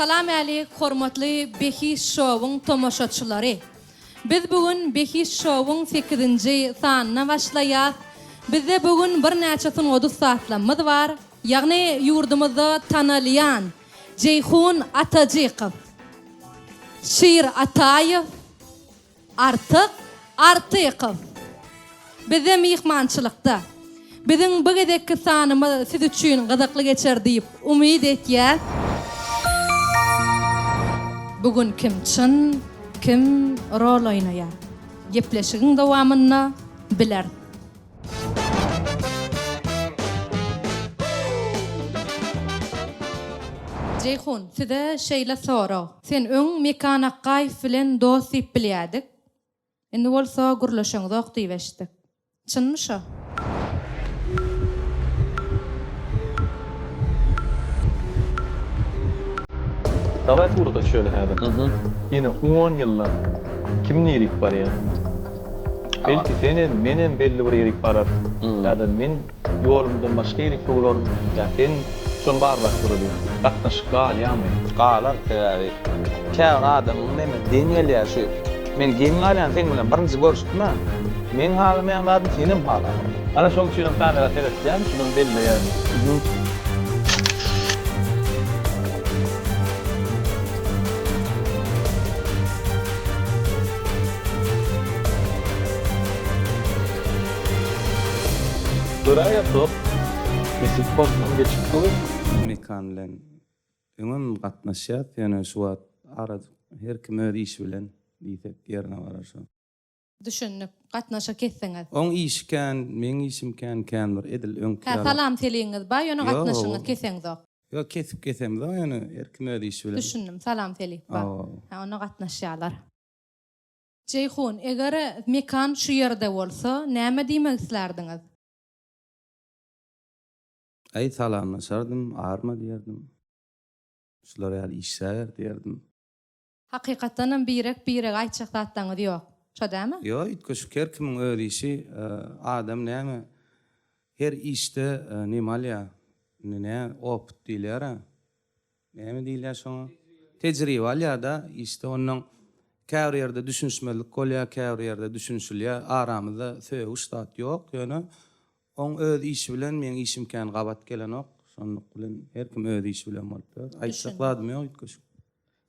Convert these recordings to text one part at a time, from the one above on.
Salam älik hormatly Behiş şowuň tomaşaçylary. Biz bu gün Behiş şowuň sekizinji sanyna başlaýas. Bizde bu gün birnäçe sungat ussatlarymyz bar. Ýagny ýurdumyzda tanalýan Jeýhun Atajykow, Şir Ataýew, Artyk Artykow. Bizde myhmançylykda. Biziň bu gezekki sanymyz siz üçin gyzykly geçer diýip umyt etýäs. Bu gün kim çyn, kim rol oýnaýar? Gepleşigiň dowamynda bileris. Jeýhun, size şeýle sorag. Sen öň Mekan Akgaýew bilen dost diýip bilýärdik. Indi bolsa gürleşeňzok diýip eşitdik. Çynmy şo? Daway surata düşeli häzir. Ýene on ýyldan kim nirik barýar? Belki senem, menem belli bir ýerik bararys. Ýa-da men ýolumdan başga ýerik sowlaryn. Ýa sen şony barlap göreli. Gatnaşyk galýarmy? Galar sebäbi käbir adamyň neme deň gelýär şu men geň galýan seň bilen birinji görüşdimä meň halamaýan zadym senem halaňok. Ana şoň üçinem kamera seretýän şunam belleýän. Göräýeňsoň, nesip bolsa geçip dur. Mekan bilen öňem gatnaşýas, ýöne şu wagt ara her kim öz işi bilen diýsek ýerine barar şo. Düşündik. Gatnaşygy kesdiňiz. Oň işi kän, meň işim kän, kän bir edil öňki Hä, ýaly. salam-seligiňiz bar, ýöne Ýok, gatnaşygyňyzy keseňzok. Ýok, kesip kesemzok, ýöne her kim öz işi bilen. Düşündim, salam-selik bar. Hawa. Hä, onda gatnaşýarlar. Jeýhun, eger Mekan şu ýerde bolsa, näme diýmek islärdiňiz? Aý, salamlaşardym, arma diýerdim. Şular ýaly işläber diýerdim. Hakykatdanam birek-birege aýtjak zatlaryňyz ýok. Şo dämi? Ýok, üýtgeşik her kimiň öz işi. Adam näme her işde neme alýar. Indi nä opyt diýilýär-ä. Näme diýilýär şoňa? Tejribe alýar-da işde. Onnoň käbir ýerde düşünişmezlik bolýar, käbir ýerde düşünişilýär. Aramyzda sögüş zat ýok, ýöne Oň öz işi bilen meň işim kän gabat gelenok. Şonluk bilen her kim öz işi bilen bolup ýör. Aýtjak zadym ýok üýtgeşik.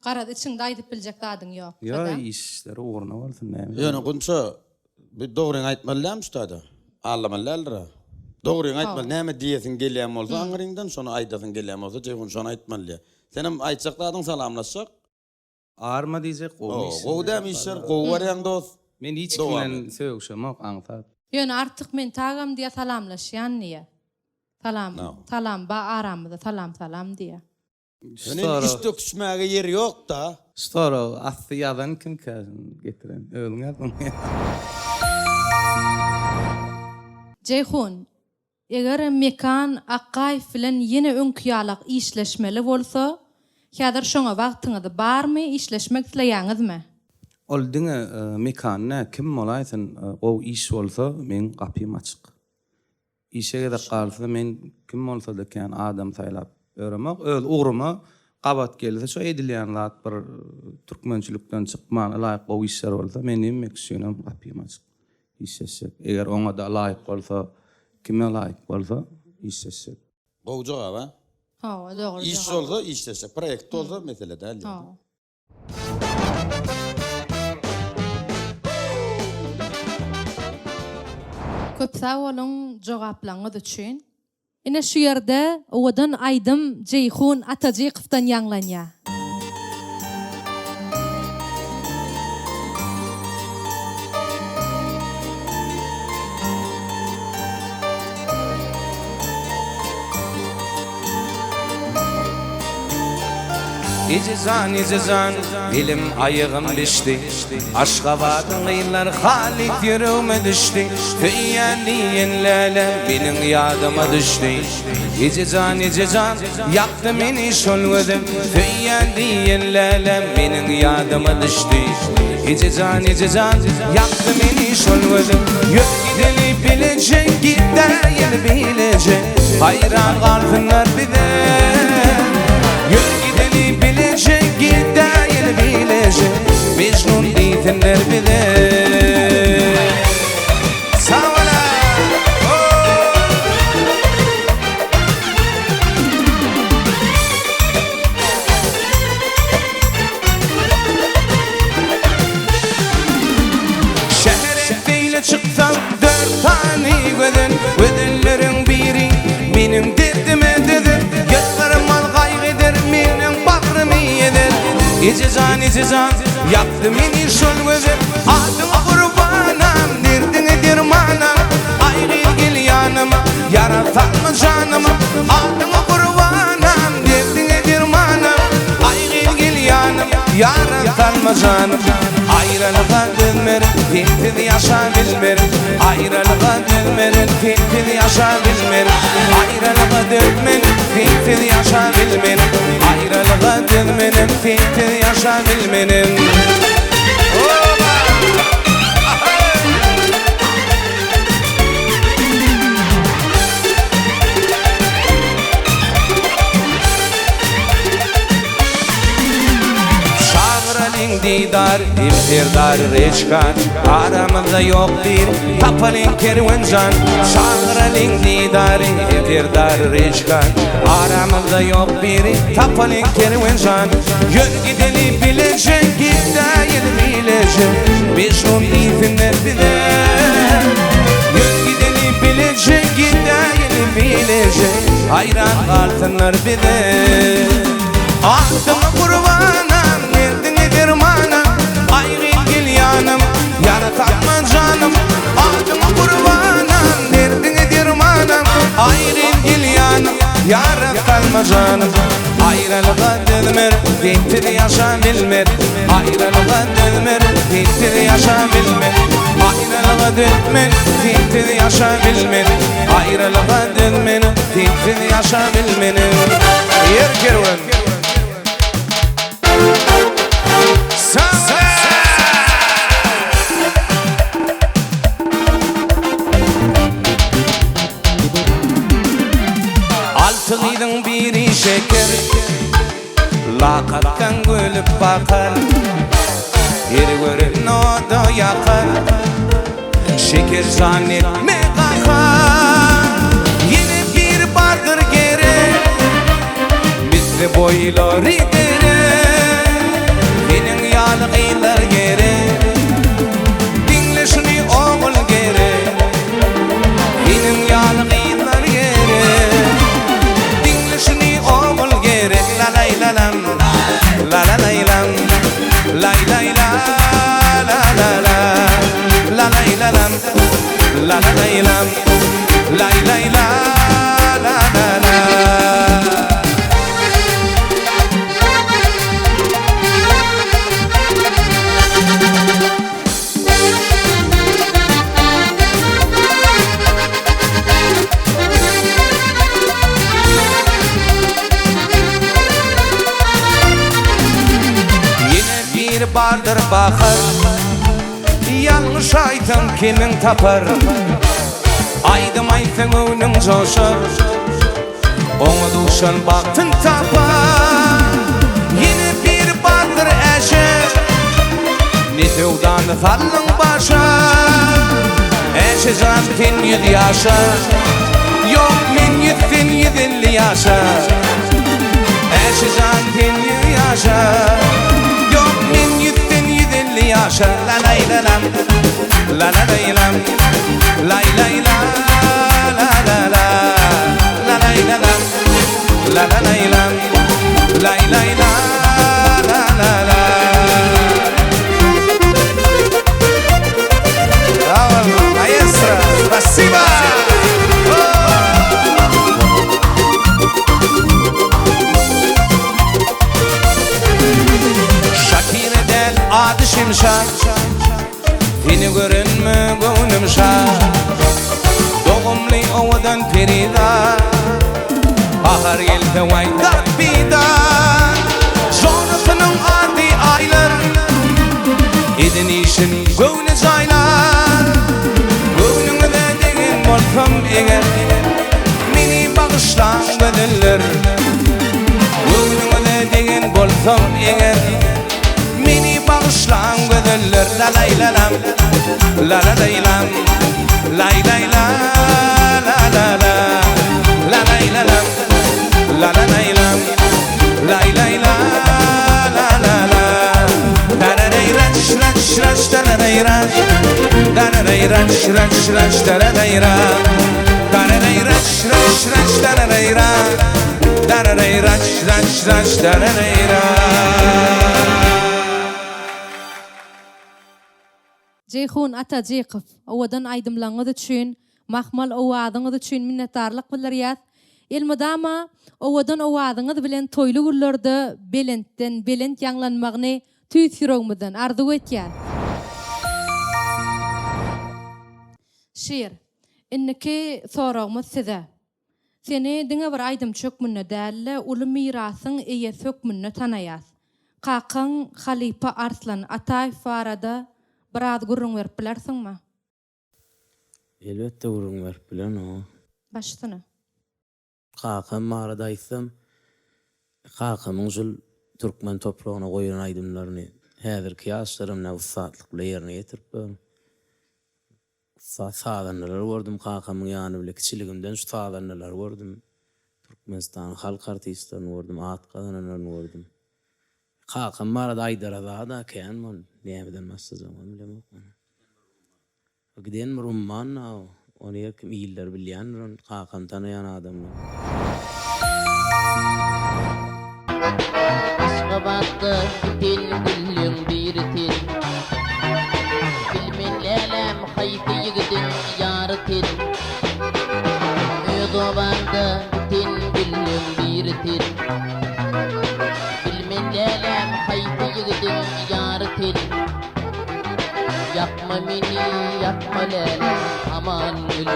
Garaz içiňde aýdyp biljek zadyň ýok. Ýok işleri ugruna bolsun näme. Ýöne Gunça bir dogryňy aýtmaly dälmi şu taýda? Aldamaly däldir-ä. Dogryňy aýtmaly. Näme diýesiň gelýän bolsa aňryňdan şony aýdasyň gelýän bolsa Jeýhun şony aýtmaly diýýär. Senem aýtjak zadyň salamlaşjak. Arma diýjek gowy işler. Gowy dämi işler gowy barýaň dost. Men hiç kim bilen sögüşemok aňsat. Ýöne Artyk men tagam diýä salamlaşýan diýä. Salam salam ba aramyzda salam salam diýä. Ýöne indi iş döküşmäge ýer ýokda. Şu soragy asly ýazan kimkä şuny getiren özüň ýazdyňmy. Jeýhun Eger Mekan Akgaýew bilen ýene öňki ýalak işleşmeli bolsa, häzir şoňa wagtyňyz barmy, işleşmek isleýäňizmi? Ol diňe Mekan däl, kim bolaýsyn, gowy iş bolsa, meň gapym açyk. Işe gezek galsa, men kim bolsa-da kän adam saýlap ýöremok. Öz ugruma gabat gelse, şo edilýän zat bir türkmençilikden çykman, ylaýyk gowy işler bolsa, meniň üçinem gapym açyk. Işleşjek. Eger oňada laýyk bolsa, kime laýyk bolsa işleşjek. Gowy jogap a. Hawa dogry Iş jogap. bolsa işleşjek. Proýekt bolsa mesele däl ýa. Hawa. Köp sag boluň jogaplaňyz üçin. Ine şu ýerde owadan aýdym Jeýhun Atajykowdan ýaňlanýar. Eje jan, eje jan, elim aýagym bişdi. Aşgabadyň gyzlary halys ýüregime düşdi. Söýýän diýen läle meniň ýadyma düşdi. Eje jan, eje jan, ýakdy meni şol gözem. Söýýän diýen läle meniň ýadyma düşdi. Eje jan, eje jan, ýakdy meni şol gözem. Ýör gideli bileje, gidäýeli bileje. Haýran galsynlar bize. Ýör gideli bileje. Gidäýeli bileje Mejnun diýsinler bize Sag bola Şähere beýle çyksaň dört sany gözel Gözelleriň biri meniň derdime dözer Ýylgyrmaz gaýgy eder meniň bagrymy ezer Eje jan eje jan ýakdy meni şol gözel Adyňa gurbanam derdiňe dermanam Aý gyz gel ýanyma ýara salma janyma Adyňa gurbanam derdiňe dermanam Aý gyz gel ýanyma ýara salma janym Aýralyga dözmerin sensiz ýaşa bilmerin Aýralyga dözmerin sensiz ýaşa bilmerin Aýralyga dözmerin sensiz ýaşa bilmerin Aýralyga dözmerin sensiz ýaşa bilmerin Oba! Çagyralyň didar, hem serdar Reçkan, Aramyzda ýok bir, tapalyň kerwenjan. Çagyralyň didar, hem serdar Reçkan, Aramyzda ýok bir, tapalyň kerwenjan. Ýör gideli bileje, gidäýeli bileje, Mejnun diýsinler bize. Ýör gideli bileje, gidäýeli bileje, Haýran galsynlar bize. Adyňa gurbanam, derdiňe dermanam, Aý gyz gel ýanyma, ýara salma janym. Adyňa gurbanam, derdiňe dermanam, Aý gyz gel ýanyma, ýara salma janym. Aýralyga dözmerin, sensiz ýaşa bilmerin. Aýralyga dözmerin, sensiz ýaşa bilmerin. Aýralyga dözmerin, sensiz ýaşa bilmerin. Aýralyga dözmerin, sensiz ýaşa bilmerin. Ýer kerwen. Alty gyzyň biri şeker, Lak atsaň gülüp bakar, Her gören oda ýakar, Şeker jan etme gahar. Ýene biri bardyr gerek, Misli boýlary dere, Seniň ýaly gyzlar gerek. Diňle şuny ogul gerek, Seniň ýaly gyzlar gerek. Diňle şuny ogul gerek, La-lay-la-lam, la-la-lay-lam, Lay-lay-la, la-la-la, La-lay-la-lam, la-la-lay-lam, Lay-lay-la, la-la-la. Ýene biri bardyr bahar, Ýalňyş aýtsaň kemiň tapar, Aýdym aýtsaň göwnüň joşar, Oňa duşan bagtyn tapar. Ýene biri bardyr äşe, Ne söwdany saldyň başa, Äşe jan sen ýüz ýaşa, Ýok men ýüz sen 150 ýaşa. Äşe jan sen ýüz ýaşa, Ýok men ýüz sen 150 ýaşa. La-lay-la-lam, la-la-lay-lam, Lay-lay-la, la-la-la, La-lay-la-lam, la-la-lay-lam, Lay-lay-la, la-la-la. Bravo, maestro, spasibo! Şakire däl ady Şemşat, Seni görenme göwnüm şat. Dogumly owadan perizat, Bahar gelse waý dat bidat. Jorasynyň ady Aýlar, Eden işin göwne jaýlar. Göwnüňize degen bolsam eger, Meni bagyşlaň gözeller. Göwnüňize degen bolsam eger. la lam La la lay lam Lay lay la la la la La lay la lam La la lay lam Lay lay la la la la Dararay raç raç raç dararay raç Dararay raç raç raç dararay ra Dararay raç raç raç dararay ra Dararay raç raç raç dararay ra. Jeýhun Atajykow, owadan aýdymlaryňyz üçin, mahmal owazyňyz üçin minnetdarlyk bildirýäs. Elmydama owadan owazyňyz bilen toýly günlerde belentden belent ýaňlanmagyny tüýs ýüregimizden arzuw etýäs. Şir, indiki soragymyz size. Seni diňe bir aýdymçy hökmünde däl-de, uly mirasyň eýesi hökmünde tanaýas. Kakaň halypa Arslan Ataýew barada biraz gürrüň berip bilersiňmi? Elbetde gürrüň berip bilerin oňa. Baş üstüne. Kakam barada aýtsam, kakamyň şul türkmen topragyna goýan aýdymlaryny häzirki ýaşlaram nä ussatlyk bilen ýerine ýetirip ýör. Ussat sazandalary gördüm kakamyň ýany bile kiçiligimden şu sazandalary gördüm. Türkmenistanyň halk artistlerini gördüm, at gazananlaryny gördüm. Kakam barada aýdara zad-a kän bol, nämeden başlajagymam bilemok men. Giden bir umman-da o. Ony her kim iller bilýändir ony, kakamy tanaýan adamlar. Aşgabatda biten gülleň biri sen. Bilmen läläm haýsy ýigidiň ýary sen. Öz obamda biten gülleň biri sen. Bilmen läläm haýsy ýigidiň ýary sen. Ýakma meni, ýakma läläm, aman gül.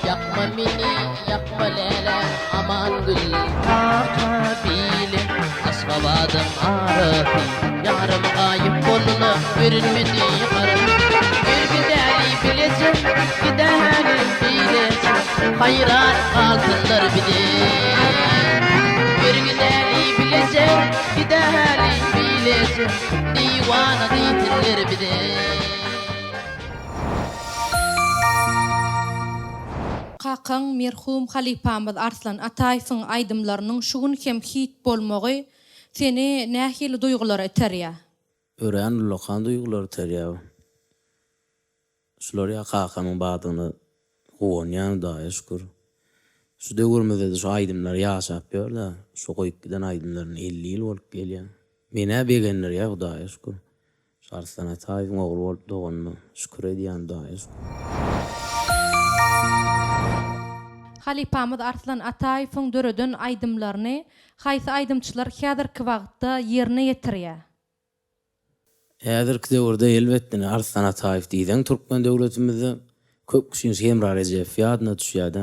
Ýakma meni, ýakma läläm, aman gül. Kaka bile Aşgabadyň arasy, Ýarym gaýyp boldy-la, görünmedi garasy. Gel gidäli bileje, gidäli bileje, Haýran galsynlar bize. Gel gidäli bileje, gidäli bileje, Diwana diýsinler bize. Kakaň merhum halypamyz Arslan Ataýewiň aýdymlarynyň şu gün hem hit bolmagy seni nähili duýgulara iterýär? Örän ullakan duýgular iterýär. Şular ýa kakamyň bardygyna guwanýan Hudaýa şükür. Şu döwürmizde-de şu aýdymlar ýaşap ýör-dä. Şu goýup giden aýdymlaryny 50 ýyl bolup gelýär. Menä begendirýär Hudaýa şükür. Şu Arslan Ataýewiň ogly bolup doganyma şükür edýän Hudaýa şükür. Halypamyz Arslan Ataýewiň döreden aýdymlaryny haýsy aýdymçylar häzirki wagtda ýerine ýetirýär? Häzirki döwürde elbetde ine Arslan Ataýew diýseň türkmen döwletimizde köp kişiniň şu Hemra Rejepow ýadyna düşýärde.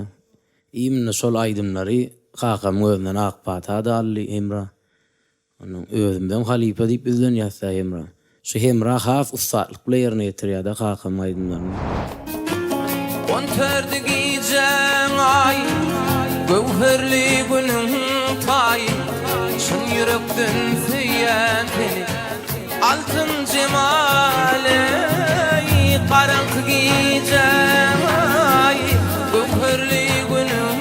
Imенно şol aýdymlary kakamyň özünden ak pata-da aldy Hemra. Onuň özümizem halypa diýip ýüzlenýäs-dä Hemra. Şu Hemra has ussatlyk bilen ýerine ýetirýär-dä kakamyň aýdymlaryny. On tördi gijäň aýy, Göwherli günüň taýy, Çyn ýürekden söýýän seni, Altyn jemal eý, Garaňky gijäň aýy, Göwherli günüň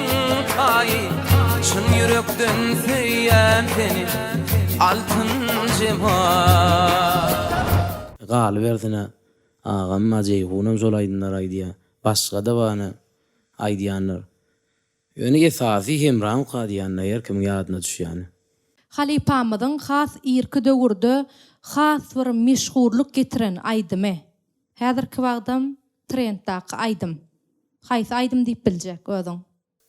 taýy, Çyn ýürekden söýýän seni, Altyn jemal. Galybersin-ä, agam-a Jeýhunam şol aýdymlary aýdýar. Başga-da bar-a aýdýanlar. Ýöne esasy Hemraňka diýýän-de her kimiň ýadyna düşýäni. Halypamyzyň has irki döwürde has bir meşhurlyk getiren aýdymy. Häzirki wagtam trenddaky aýdym. Haýsy aýdym diýip biljek özüň?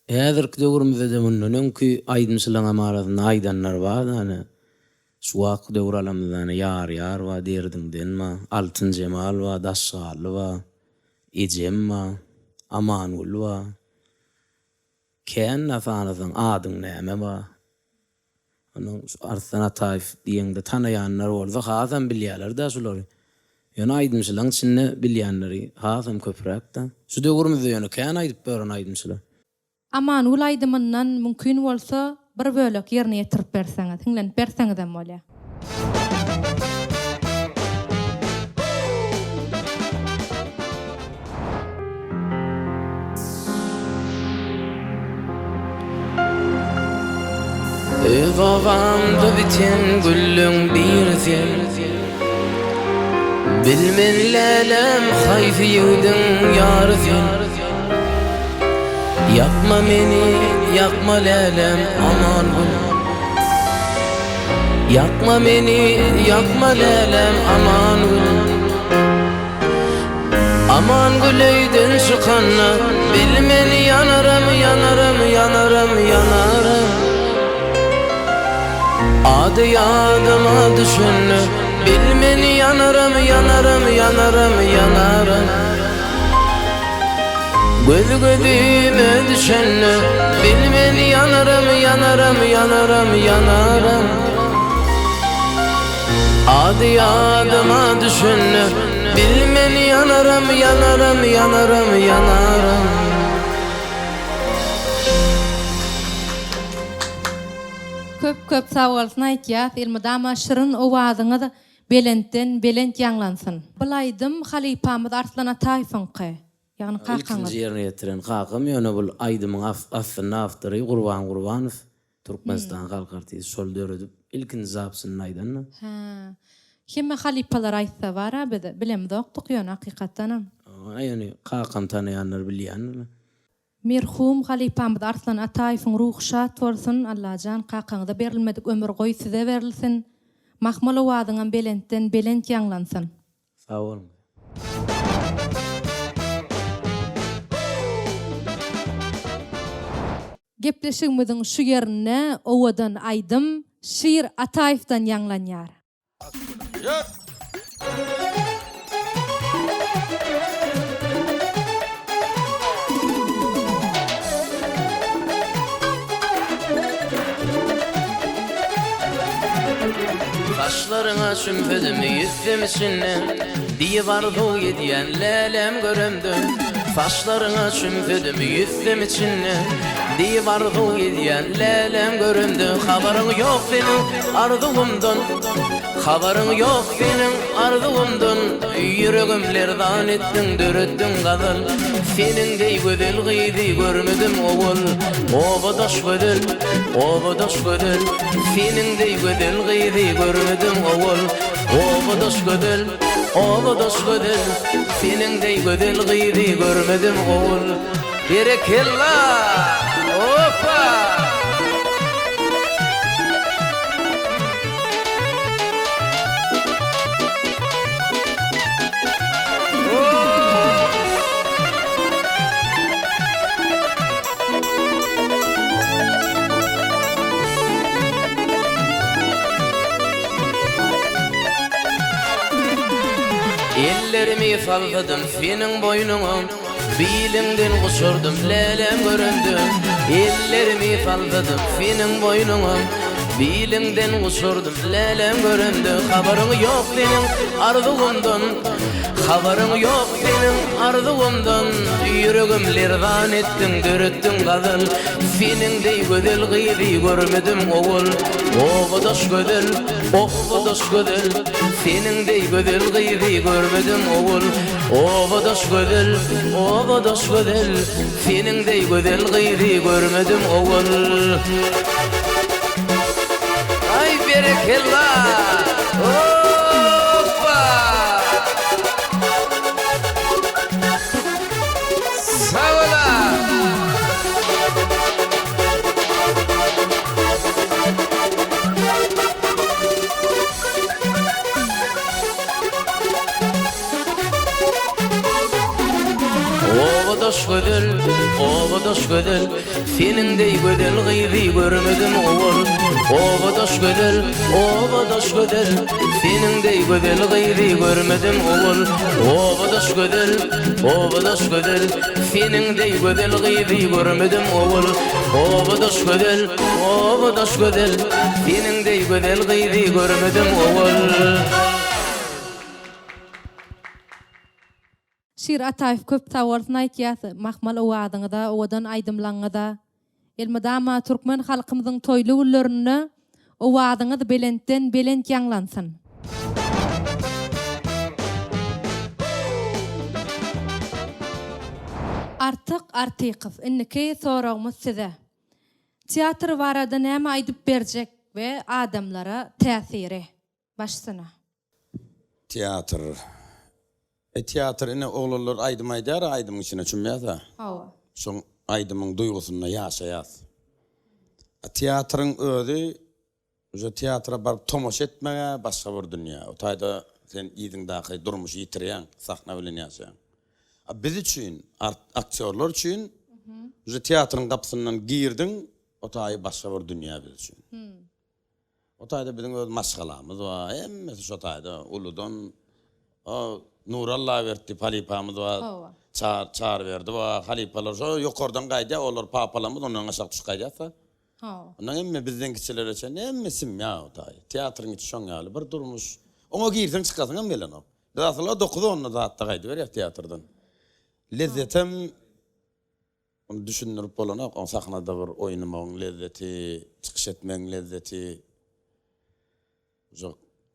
Häzirki döwrümizde-de mundan öňki aýdymçylaryňam arasynda aýdanlar bar hany. Şu wagtky döwür alamyzda hany Ýar ýar bar, Derdiňden bar, Altyn Jemal bar, Daşgally bar, Ejem bar, Amangül bar. Kän-dä sanasaň Adyň näme bar. Onuň şu Arslan Ataýew diýeňde tanaýanlar bolsa hasam bilýäler-dä şulary. Ýöne aýdymçylaň içinde bilýänleri hasam köpräk-dä. Şu döwrümizde ýöne kän aýdyp ýören aýdymçylar. Amangül aýdymyndan mümkin bolsa bir bölek ýerine ýetirip berseňiz, hiňlenip berseňizem bolýar. Öz obamda biten gülleň biri sen. Bilmen lälem haýsy ýigdiň ýary sen. Ýakma meni, ýakma lälem aman gül. Ýakma meni, ýakma lälem aman gül. Aman gül öýden çykanda Bilmen ýanaram, ýanaram, ýanaram, ýanaram. Ady ýadyma düşende Bilmen ýanaram, ýanaram, ýanaram, ýanaram. Gözi gözüme düşende Bilmen ýanaram, ýanaram, ýanaram, ýanaram. Ady ýadyma düşende Bilmen ýanaram, ýanaram, ýanaram, ýanaram. Köp köp sagbolsun aýtýas elmydama şirin owazyňyz belentden belent ýaňlansyn. Bul aýdym halypamyz Arslan Ataýewiňky. Ýagny kakaňyz. Ilkinji ýerine ýetiren kakam ýöne bul aýdymyň aslynda awtory Gurban Gurbanow Türkmenistanyň halk artisti şol döredip ilkinji zapsynda aýdanda. Hä. Hemme halypalar aýtsa bara biz bilemzokdyk ýöne hakykatdanam. Aý ony kakam tanaýanlar bilýändir. Merhum halypamyz Arslan Ataýewiň ruhy şat bolsun Allajan kakaňyza berilmedik ömür goý size berilsin Mahmal owazyňam belentden belent ýaňlansyn. Sag boluň. Gepleşigimiziň şu ýerinde owadan aýdym Şir Ataýewden ýaňlanýar. Saçlaryňa çümsedim ýüzsem içinde Diýip arzuw edýän lälem göremde Saçlaryňa çümsedim ýüzsem içinde Diýip arzuw edýän lälem göremde Habaryň ýok seniň arzuwymdan Habaryň ýok seniň arzuwymdan Ýüregim lerzan etdiň döretdiň gazal Seniň deý gözel gyzy görmedim owal Obadaş gözel, obadaş gözel Seniň deý gözel gyzy görmedim owal Obadaş gözel, obadaş gözel Seniň deý gözel gyzy görmedim owal Berekella! Opa! Ellerimi salsadym seniň boýnuňa Biliňden guçurdym lälem görende Ellerimi salsadym seniň boýnuňa Biliňden guçurdym lälem görende Habaryň ýok seniň arzuwymdan Habaryň ýok seniň arzuwymdan Ýüregim lerzan etdiň döretdiň gazal Seniň deý gözel gyzy görmedim owal Obadaş gözel, obadaş gözel Seniň deý gözel gyzy görmedim owal Obadaş gözel, obadaş gözel Seniň deý gözel gyzy görmedim owal. Aý berekella! Hoppa! Sag bola! Obadaş gözel, obadaş gözel, Seniň deý gözel gyzy görmedim owal. Obadaş gözel, obadaş gözel, Seniň deý gözel gyzy görmedim owal. Obadaş gözel, obadaş gözel, Seniň deý gözel gyzy görmedim owal. Obadaş gözel, obadaş gözel, Seniň deý gözel gyzy görmedim owal. Şir Ataýew köp sag bolsun aýtýas mahmal owazyňyza owadan aýdymlaňyza elmydama türkmen halkymyzyň toýly günlerinde owazyňyz belentden belent ýaňlansyn. Artyk Artykow indiki soragymyz size. Teatr barada näme aýdyp berjek? we adamlara täsiri? Başsyna. Teatr. E teatr ine oglanlar aýdym aýdýar aýdymyň içine çümýäs-ä. Hawa. Şoň aýdymyň duýgusynda ýaşaýas. A teatryň özi uje teatra baryp tomaşa etmeg-ä başga bir dünýä. O taýda sen yzyňdaky durmuşy ýitirýäň, sahna bilen ýaşaýaň. A biz üçin, aktýorlar üçin uje teatryň gapysyndan girdiň, o taýy başga bir dünýä biz üçin. O taýda biziň öz maşgalamyz bar, hemmesi şo taýda, uludan o Nury Allaberdi diýip halypamyz bar, Çar, Çaryberdi bar, halypalar şo ýokardan gaýdýar, olar papalarymyz, ondan aşak düşüp gaýdýas-da. Ondan hemme bizden kiçilere çenli hemme simýa o taý. Teatryň içi şoň ýaly bir durmuş. Oňa girseň çykasyňam gelenok. Biz asyl-a dokuz-onda zatda gaýdyberýäs teatrdan. Lezzetem Ony düşündirip bolanok, oň sahnada bir oýnamagyň lezzeti, çykyş etmegiň lezzeti uje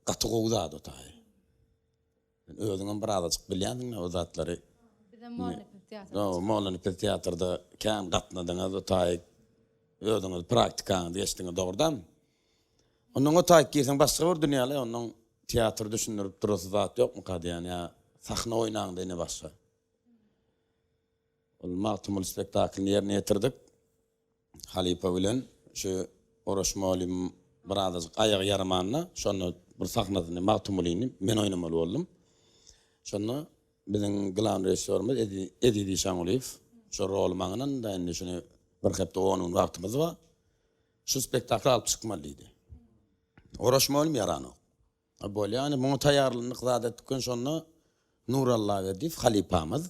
gaty gowy zat o taýy. Sen özüňem bir azajyk bilýänsiň-dä o zatlary. Bizem Mollanepes teatrda çykdyk. Mollanepes teatrda kän gatnadyňyz o taýy özüňiz praktikaňyzy geçdiňiz dogrudanmy? Ondan o taýyk girseň başga bir dünýä-le, ondan teatr düşündirip durasy zat ýokmuka diýýän ýa sahna oýnaňda ine başga. Ol Magtymguly spektaklyny ýerine ýetirdik. Halypa bilen şu Oraş mugallym birazajyk aýagy ýaramanda, şonda bir sahnasyny Magtymgulyny men oýnamaly boldum. Şonda biziň glawnyý režissýorymyz Eziz Işangulyýew şo roly maňa ynandy-da, indi şuny bir hepde on gün wagtymyz bar, şu spektakly alyp çykmaly diýdi. Oraş mugallym ýaranok. A bolýa, ine muňa taýýarlandyk zat etdik welin şonda Nury Allaberdiýew halypamyz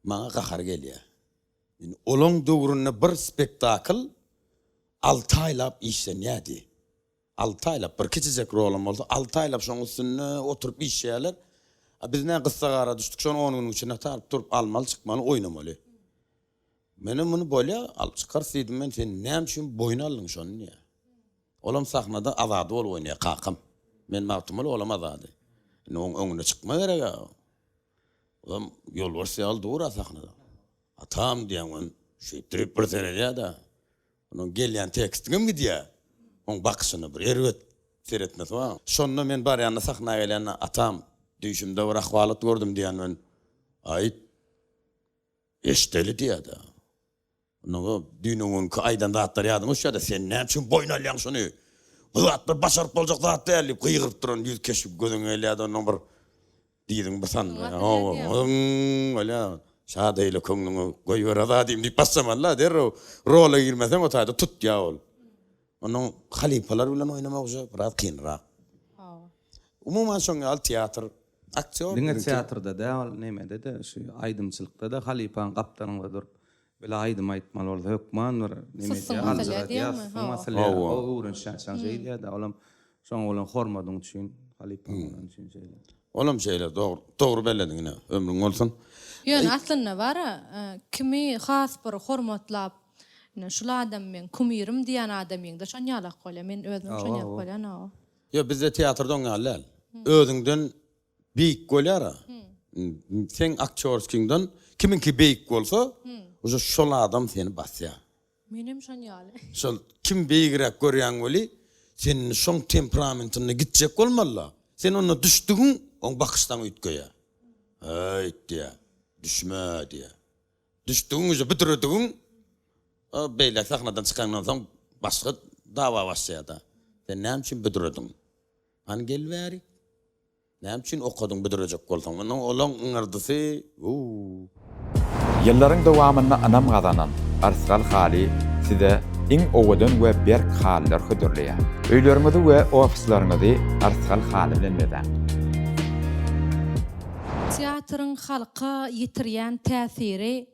maňa gahary gelýär. Indi olaň döwründe bir spektakl alty aýlap işlenýärdi. Alty aýlap, bir kiçijek rolam bolsa alty aýlap şoň üstünde oturyp işleýärler. A biz nä gyssagara düşdük, şony on günüň içinde taryp durup almaly, çykmaly, oýnamaly. Menem muny bolýa, alyp çykarys diýdim men, sen näme üçin boýun aldyň şony diýýär. Olam sahnada Azady bolup oýnaýar, kakam. Men Magtymguly, olam Azady. Indi oň öňüne çykma gerek-ä. Olam ýolbars ýaly dur-a sahnada. Atam diýýän men, şeýtdirip bir seredýär-de. Onuň gelýän tekstiňem gidýär. Oň bakyşyna bir erbet seretmesi bar. Şonda men barýanda sahna gelýände, Atam, düýşümde bir ahwalat gördüm diýýän men. Aýt. Eşdeli diýýär-de. Onda düýn-öňňünki aýdan zatlary ýadyňa düşýär-de, sen näme üçin boýun alýaň şuny? Bu zatlar başaryp boljak zat däl diýip gygyryp duran ýüz keşbi gözüňe gelýär-de, ondan bir dyzyň bir sandyraýar. Hawa, hyň bolýar. Şa beýle köňlüňe goýber-a zadym diýip başlamaly-da, derrew rola girmeseň o taýda tutýar ol. Onuň halypalar bilen oýnamak uje biraz kynrak. Umuman şoň ýaly teatr, aktýor Diňe teatrda däl, ol nemede-de, şu aýdymçylykda-da halypaň gapdalynda durup, bile aýdym aýtmaly bolsa hökman bir neme Sussuň edýär, asylýar aljyradýar, diýýäňmi? sussuň asylýar. Hawa. O öwrenişýänçäň şeýdýär-de, olam şoňa bolan hormadyň üçin, halypaň bolany üçin şeýle. Olam şeýle, dogry, dogry bellediň ine, ömrüň bolsun. Ýöne aslynda bar-a, kimi has bir hormatlap, Ine, şul adam meň kumirim diýýän adamyňda şon ýalak bolýar. Men özümem şon ýalak bolýan, hawa. Ýok, bizde teatrda oň ýaly däl. Özüňden beýik bolýar-a. Seň aktýorskiňden kimiňki beýik bolsa, uje şol adam seni basýar. Menem şon ýaly. Şol kim beýigräk görýäň weli, sen indi şoň temperamentinde gitjek bolmaly-da. Sen onda düşdügiň, oň bakyşy saňa üýtgeýär. Häýt diýýär, düşme diýýär. Düşdügiň uje büdredigiň o beýle sahnadan çykaňdan soň başga dawa başlaýada. Sen näme üçin büdrediň? Hany gel bärik. Näme üçin okadyň büdrejek bolsaň? Ondan olaň yňyrdysy uuu. Ýyllaryň dowamynda ynam gazanan Yrsgal haly size iň owadan we berk halylar hödürleýär. Öýleriňizi we ofisleriňizi Yrsgal haly bilen bezäň! Teatryň halka ýetirýän täsiri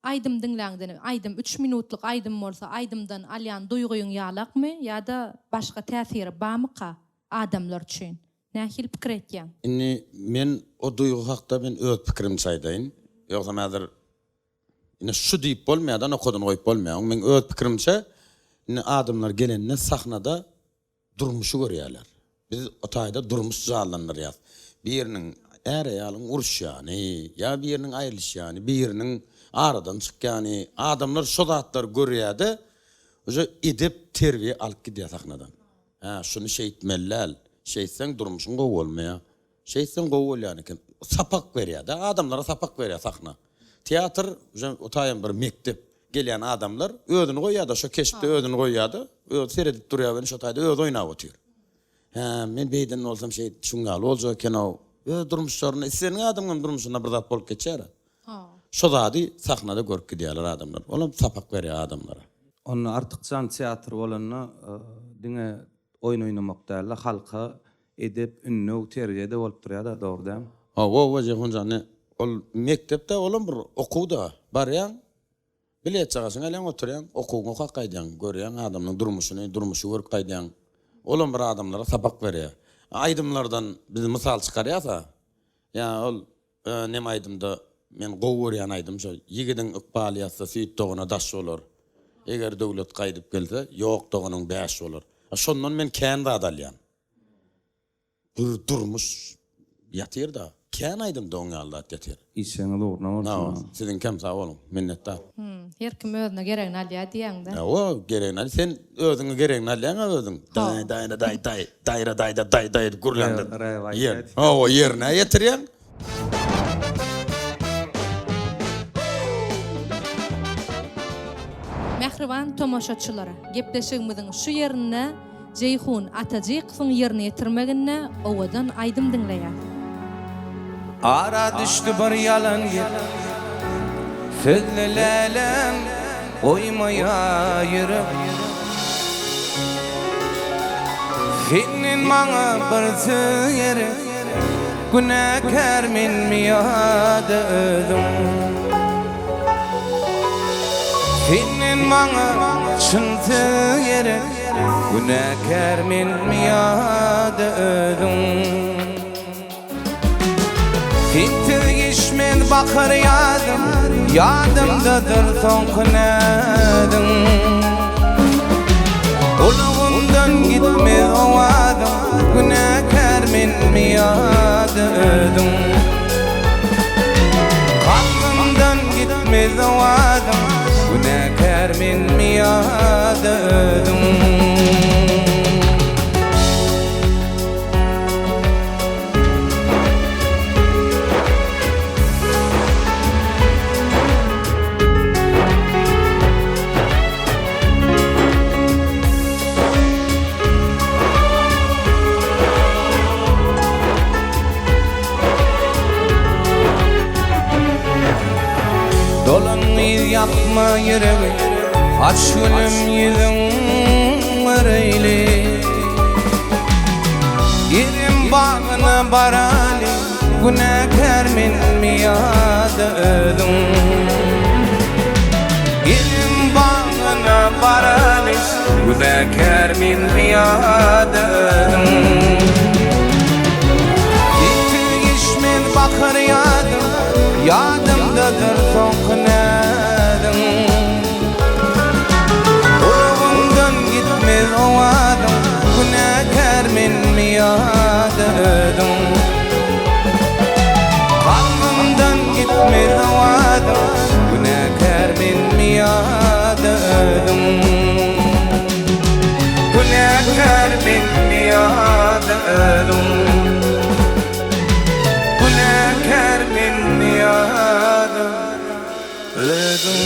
aýdym diňläňden, aýdym üç minutlyk aýdym bolsa aýdymdan alýan duýgyň ýalakmy ýa-da başga täsiri bamyka adamlar üçin? Nähili pikir etýäň? Indi men o duýgy hakda men öz pikirimçe aýdaýyn. Ýogsam häzir ine şu diýip bolmaýar-da, nokadyny goýup bolmaýar. Meň öz pikirimçe indi adamlar gelende sahnada durmuşy görýärler. Biz o taýda durmuş janlandyrýas. Biriniň är-aýalyň uruşýany, ýa biriniň aýrylyşýany, biriniň aradan çykýany, adamlar şo zatlary görýär-de, Uje edep terbiýe alyp gidýär sahnadan. Hä, şuny şeýtmeli däl. Şeýtseň durmuşyň gowy bolmaýar. Şeýtseň gowy bolýan eken. Sapak berýär-de, adamlara sapak berýär sahna. Teatr uje o taýam bir mekdep. Gelýän adamlar özüni goýýar-da, şo keşpde özüni goýýar-da, özi seredip durýar welin şo taýda özi oýnap otyr. Hä, men beýden bolsam şeýt, şuň ýaly boljak eken-ow. Öz durmuşlarynda, islendik adamyň hem durmuşynda bir zat bolup geçýär-ä. Şo zady sahnada görüp gidýärler adamlar. Olam sapak berýär adamlara. Onda Artykjan teatr bolanda diňe oýun oýnamak dälde halka edep, ündew, terbiýe-de bolup durýar-da, dogry dälmi? Hawa, hawa Jeýhun jan, ine, ol mekdep-dä, olam bir okuw-da. Barýaň, bilet çagasyňy alýaň, oturýaň, okuwyňy okap gaýdýaň, görýäň adamlaryň durmuşyny, durmuşy görüp gaýdýaň. Olam bir adamlara sapak berýär. Aýdymlardan biz mysal çykarýas-a, ýa ol Nem aýdymda men gowy görýän aýdym şo ýigidiň ykbaly ýazsa süýt dogana daş bolar eger döwlet gaýdyp gelse ýok doganyň bäş bolar a şondan men kän zat alýan bir durmuş ýatyrda kän aýdymda oň ýaly zat ýatyr. Işiňiz ugruna bolsun. Siziňkem sag boluň minnetdar. Her kim özüne geregini alýar diýýäňdä. Hawa geregini al sen özüňe geregini alýaňa özüň daý daýra daý daý daýra daýda daý daý edip gürläňde ýer hawa ýerine ýetirýäň. Mähriban tomaşaçylar, gepleşigimiziň şu ýerinde Jeýhun Atajykowyň ýerine ýetirmeginde owadan aýdym diňleýäs. Ara düşdi bir ýalan gep. Sözle läläm, goýmaýa ýürek. Senden maňa bir söz gerek. Günäkär menmi ýa-da özüň? Senden maňa çyn söz gerek. Günäkär menmi ýa-da özüň? Sensiz geçmez bahar ýazym, Ýadymdadyr soňky näziň. Gulagymdan gitmez owazyň, Günäkär menmi ýa-da özüň? Kalbymdan gitmez owazyň, Günäkär menmi ýa-da özüň? Dolan gyz ýakma ýüregi Aç gülüm ýüzüň göreýli Erem bagyna baraly Günäkär menmi ýa-da özüň Erem bagyna baraly Günäkär menmi ýa-da özüň Sensiz geçmez bahar ýazym Ýadymdadyr soňky näziň Gulagymdan gitmez owazyň Günäkär menmi ýa-da özüň Kalbymdan gitmez owazyň Günäkär menmi ýa-da özüň Günäkär menmi ýa-da özüň Günäkär menmi ýa-da Özüň.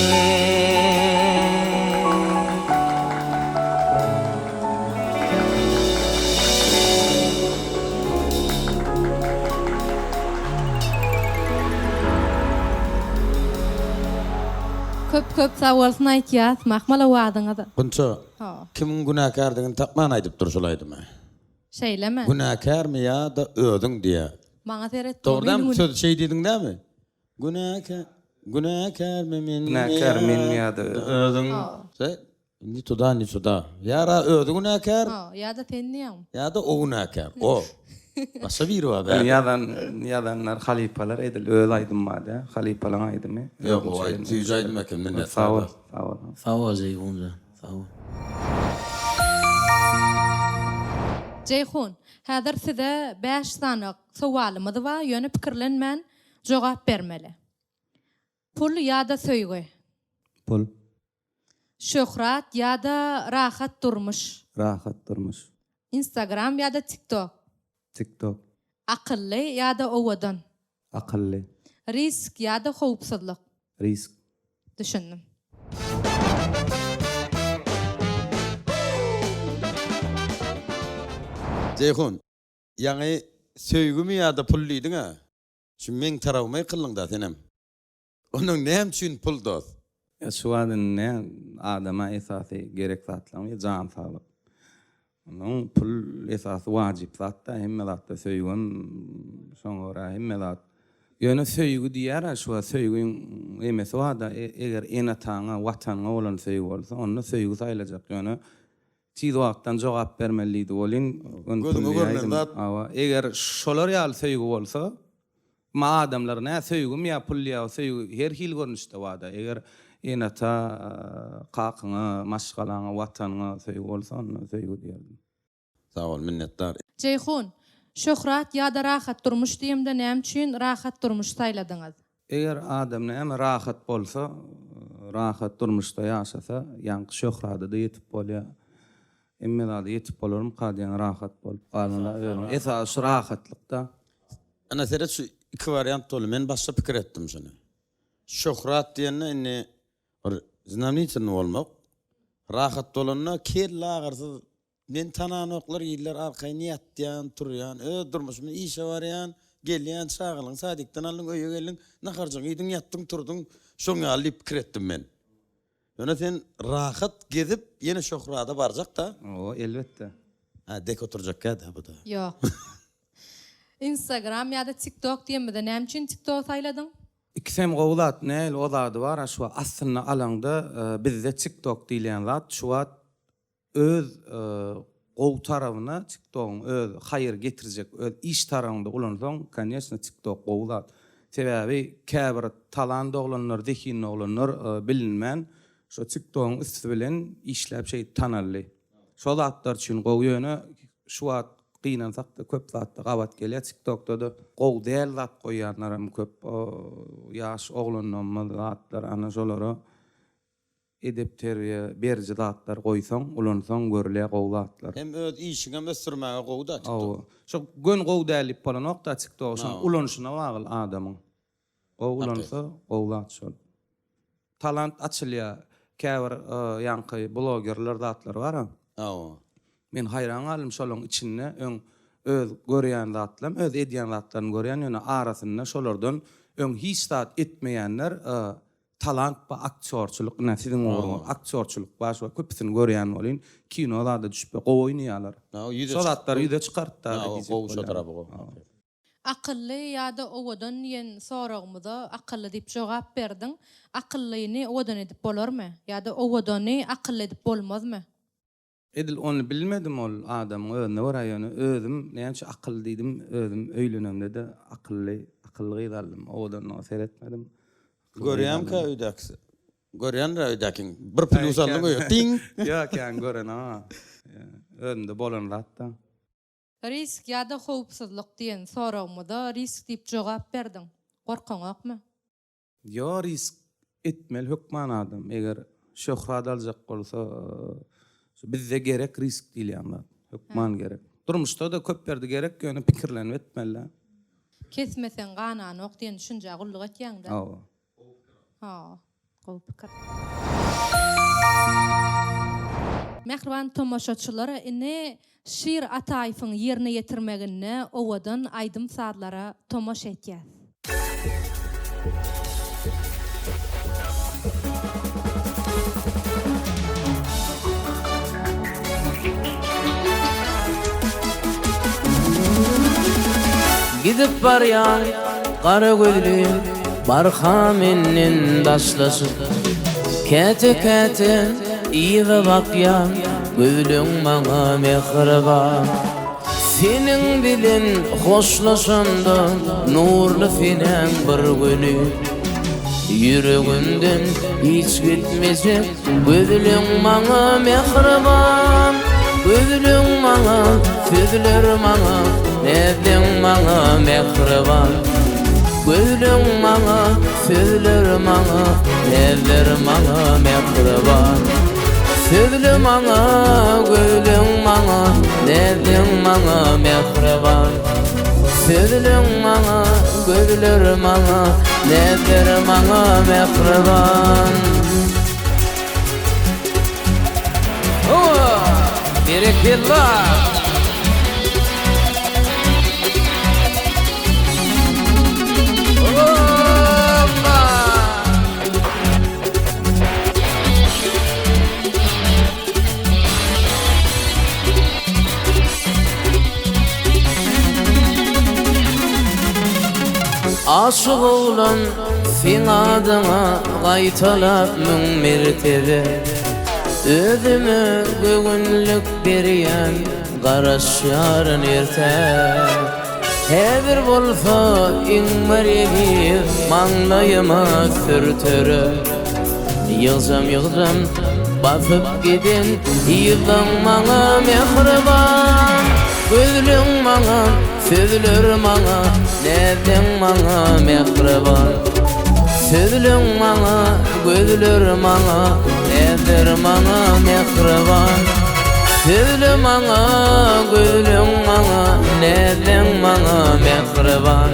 Köp köp sag bolsun aýtýas mahmal owazyňyza. Gunça, kimiň günäkärdigini tapman aýdypdyr şol aýdymy. Şeýlemi? Günäkärmi ýa-da özüň diýýär. Maňa seret. Dogry dälmi? Sözi şeý diýdiň dälmi? Günäkär, günäkärmi men? Günäkär menmi ýa-da özüň? Özüň. Ni tuda, ni suda. Ýa-da özi günäkär. Ha, ýa-da sen diýýäň. Ýa-da o günäkär. O. Başga biri bar bärde. Ýazan, ýazanlar halypalar edil öz aýdym bar-da. Halypalaň aýdymy. Ýok, o aýdym süýji aýdym eken, minnetdar. Sag bol, sag bol. Sag bol Jeýhunjan, sag bol. Jeýhun, häzir size bäş sany sowalymyz bar, ýöne pikirlenmän Jogap bermeli. Pul ýa-da söýgi? Pul. Şöhrat ýa-da rahat durmuş? Rahat durmuş. Instagram ýa-da TikTok? TikTok. Akylly ýa-da owadan? Akylly. Risk ýa-da howpsuzlyk? Risk. Düşündim. Jeýhun, ýaňy söýgümi ýa-da pul diýdiň-ä? Şu meň tarabyma ýykyldyň-da senem. Onnoň näme üçin pul dost? Ýa şu wagt indi nä adama esasy gerek zatlaryň biri jan saglyk. Onnoň pul esasy wajyp zat-da hemme zatda söýgem şoňa görä hemme zat. Ýöne söýgi diýýär-ä şu wagt söýgiň emesi bar-da eger ene-ataňa watanyňa bolan söýgi bolsa onda söýgi saýlajak ýöne tiz wagtdan jogap bermeli diýdi welin ony pul Gözüňe görnen diýäýdim. zat. Hawa eger şolar ýaly söýgi bolsa Emma adamlar nä söýgimi ýa pul ýa söýgi her hili görnüşde barda. Eger ene-ata, kakyňa, maşgalaňa, watanyňa söýgi bolsa onda söýgi diýerdim. Sag bol minnetdar. Jeýhun, şöhrat ýa-da rahat durmuş diýemde näme üçin rahat durmuş saýladyňyz? Eger adam näme rahat bolsa, rahat durmuşda ýaşasa, ýaňky şöhrada-da ýetip bolýar. Hemme zada ýetip bolarmyka diýen rahat bolup galanda özüňe. Esasy şu rahatlykda. Ana seret şu iki wariant boldy. Men başda pikir etdim şuny. Şöhrat diýende indi bir znamenitelnyý bolmak. Rahat bolanda kelle agyrsyz meni tananoklar iller arkaýyn ýatýan, turýan, öz durmuşymda işe barýan, gelýän, çagalygyňy sadikden aldyň, öýe geldiň, naharjyňy iýdiň, ýatdyň, turduň, şoň ýaly diýip pikir etdim men. Ýöne sen rahat gezip ýene şöhrada barjak-da. Hawa, elbetde. Hä, dek oturjakkä-dä bu-da. Ýok. Instagram ýa-da TikTok diýemizde näme üçin TikTogy saýladyň? Ikisem gowy zat näl o zady bar a şu wagt aslynda alaňda bizde TikTok diýilýän zat şu wagt Öz gowy tarabyna tiktogyň öz haýyr getirjek öz iş tarabyňda ulansaň koneçno tiktok gowy zat. Sebäbi käbir talant oglanlar zehinli oglanlar bilinmän şo tiktogyň üsti bilen işläp şeýdip tanaldy. Şo zatlar üçin gowy ýöne şu wagt gynansakda köp zatda gabat gelýär tiktokda-da gowy däl zat goýýanlaram köp ýaş oglanlarymyz zatlar ana şolara Edep-terbiýe beriji zatlar goýsaň, ulansaň görülýär gowy zatlar. Hem öz işiňem ösdürmäge gowy-da tiktok. Hawa. Şo göni gowy däl diýip bolanok-da tiktogy, şoň ulanyşyna bagly adamyň. Gowy ulansa gowy zat şol. Talant açylýar. Käbir ýaňky blogerler zatlar bar-a. Hawa. Men haýran galdym şolaň içinde öň öz görýän zatlarym, öz edýän zatlaryny görýän ýöne arasynda şolardan öň hiç zat etmeýänler Talant ba aktýorçylyk ine siziň ugruňyz aktýorçylyk bar şo köpüsini görýän bolyn kino zada düşüp gowy oýnaýalar şo zatlary ýüze çykarypda diýjek gowy şo tarapy gowy. Akylly ýa-da owadan diýen soragymyza akylly diýip jogap berdiň. Akyllyny owadan edip bolarmy? Ýa-da owadany akylly edip bolmazmy? Edil ony bilmedim ol adamyň özüne görä ýöne özüm näme üçin akylly diýdim özüm öýlenemde-de akylly akylly gyz aldym owadanlyga seretmedim Görýämkä öýdäkisi görýändir öýdäkiň bir plýus aldyň öýe diň. Ýok kän görenok özümde bolan zatda. Risk ýa-da howpsuzlyk diýen soragymyza risk diýip jogap berdiň. Gorkaňokmy? Ýo risk etmeli hökman adam eger şöhrat aljak bolsa şu bizde gerek risk diýilýän zat hökman gerek. Durmuşda-da köp ýerde gerek ýöne pikirlenip etmeli. Kesmeseň gananok diýen düşünjä gulluk etýäňdä. Hawa. Hawa. Gowy pikir. Mähriban tomaşaçylar indi Şir Ataýewiň ýerine ýetirmeginde owadan aýdym-sazlara tomaşa etýäs. Gidip barýan gara gözli barha menden daşlaşyp Käte-käte yza bakýan gözleň maňa mähriban Seniň bilen hoşlaşamda nurly senäň bir güni Ýüregimden hiç gitmejek Gözleň maňa mähriban Gözleň maňa, sözler maňa Näzleň maňa mähriban Gözleň maňa, sözler maňa Näzler maňa mähriban. mähriban. Sözle maňa, gözleň maňa, näzleň maňa mähriban. Sözleň maňa, gözler maňa, näzler maňa mähriban. Hawa, berekella! Hoppa! Aşyk oglan seň adyňa gaýtalap müň mertebe Özüme göwünlik berýän garaşýaryn ertä Häzir bolsa iň bir eziz maňlaýyma sürtere Ýygjam-ýygjam basyp giden yzlaň maňa mähriban Gözleň maňa, sözler maňa, näzleň maňa mähriban Sözleň maňa, gözler maňa, näzler maňa mähriban Sözle maňa, gözleň maňa, näzleň maňa mähriban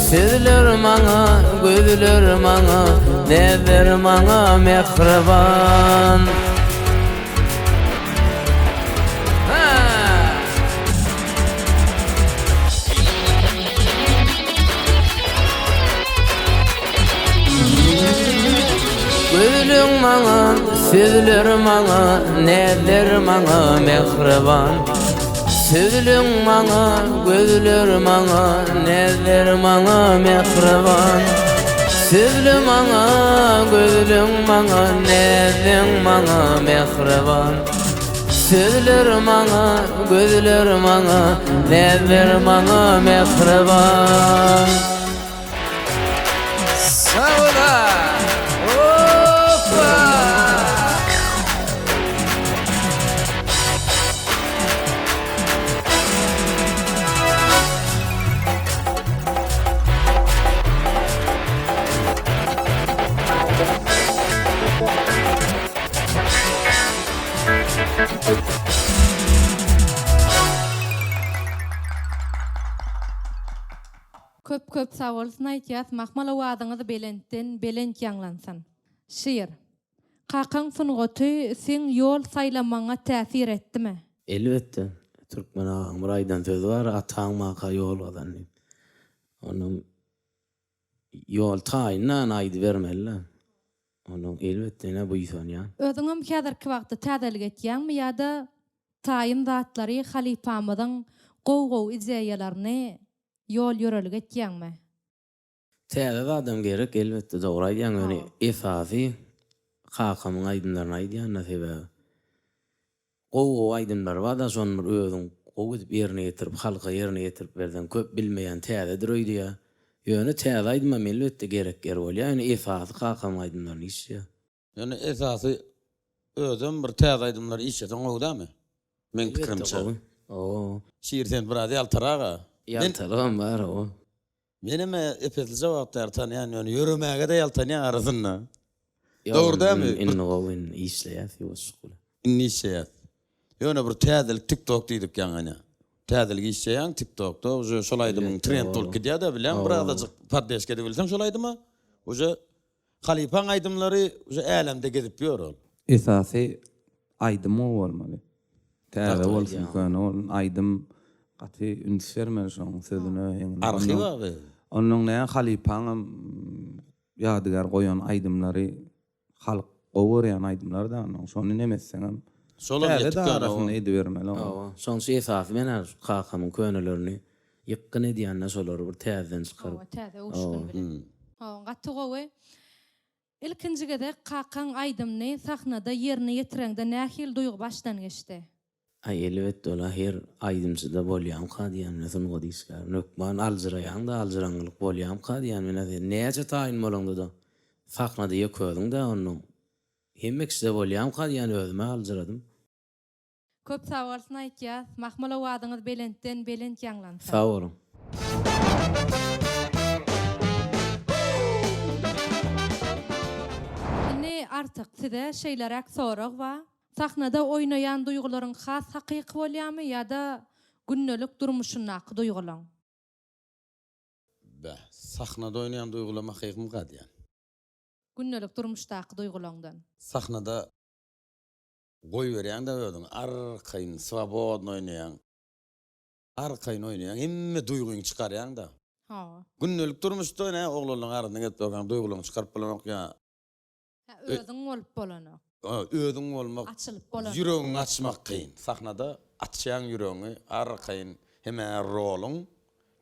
Sözler maňa, gözler maňa, näzler maňa mähriban. Gözleň maňa, sözler maňa, näzler maňa mähriban. Sözleň maňa, gözler maňa, näzler maňa mähriban. Sözle maňa, gözleň maňa, näzleň maňa mähriban. Sözler maňa, gözler maňa, näzler maňa mähriban. Sag bola! Hoppa! Köp köp sagbolsun aýtýas Mahmal owazyňyz belentden belent ýaňlansyn. Şir. Kakaň sungaty seň ýol saýlamaňa täsir etdimi? Elbetde. Türkmen agaň bir aýdan sözi bar, Ataň maka ýol gazan diýip. Onuň ýol taýyn-da, ony aýdybermeli-dä. Onuň elbetde ine buýsanýan. Özüňem häzirki wagtda täzelik etýäňmi ýa-da taýyn zatlary halypamyzyň gowy-gowy ideýalaryny ýol-ýörelge etýäňmi? Täze zadam gerek elbetde dogry aýdýaň ýöne esasy kakamyň aýdymlaryny aýdýanda sebäbi gowy gowy aýdymlary barda şony bir özüň gowy edip ýerine ýetirip halka ýerine ýetirip berseň köp bilmeýän täzedir öýdýä ýöne täze aýdymam elbetde gerek ýeri bolýa ýöne esasy kakamyň aýdymlaryny işleýä. Ýöne esasy özem bir täze aýdymlar işleseň gowy dämi? Meň pikirimçe. Elbetde gowy. Owo. Şir sen biraz ýaltarak-a. Ýaltalygam bar owo. Menem epeslije wagt bäri tanýan ýöne ýöremäge-de ýaltanýan arasynda. Dogry dämi? Indi gowy indi işleýäs ýuwaşlyk bilen. Indi işleýäs. Ýöne bir täzelik tik tok diýdik ýaňy ine. Täzelik işleýäň tik tokda uje şol aýdymyň trend bolup gidýär-de bilýäň bir azajyk poddeşka edibilseň şol aýdyma uje Halypaň aýdymlary uje älemde gezip ýör ol. Esasy aýdym gowy bolmaly. Täze bolsun köne bolsun aýdym gaty üns bermeli şoň sözüne heňine. Arhiw abi. Onnoň nä halypaňam ýadygär goýan aýdymlary halk gowy görýän aýdymlar da onnoň şony neme etseňem Şolam täze ýetik de ýöne arasynda edibermeli. Hawa şoň üçin esasy men hä kakamyň könelerini ýykgyn edýände şolary bir täzeden çykaryp. Hawa täze öwüşgin bilen. Hawa gaty gowy. Ilkinji gezek kakaň aýdymyny sahnada ýerine ýetireňde nähili duýgy başdan geçdi? Aý elbetde ola her aýdymçyda bolýamka diýýän menä sungat işgärine hökman aljyraýaňda aljyraňňylyk bolýamka diýýän menä sen näçe taýyn bolaňdada sahnada ýeke özüňdä onnoň hemme kişide bolýamka diýýän özümä aljyradym. Köp sagbolsun aýtýas. Mahmal owazyňyz belentden belent ýaňlansyn. Sag boluň. Indi. Artyk, size şeýleräk sorag bar. Sahnada oýnaýan duýgularyň has hakyky bolýarmy ýa-da gündelik durmuşyndaky duýgulaň? Beh, sahnada oýnaýan duýgulam hakykymyka diýýän. Gündelik durmuşdaky duýgulaňdan. Sahnada goýberýäň-de özüňi, arkaýyn, swobodno oýnaýaň. Arkaýyn oýnaýaň, hemme duýgyňy çykarýaň-da. Hawa. Gündelik durmuşda nä oglanlaryň arasynda gezip ýörkäň duýgularyňy çykaryp bolanok ýa. Hä, özüň bolup bolanok. Ha, özüň bolmak, Açylyp bolanok. ýüregiňi açmak kyn. Sahnada açýaň ýüregiňi arkaýyn hem-ä roluň,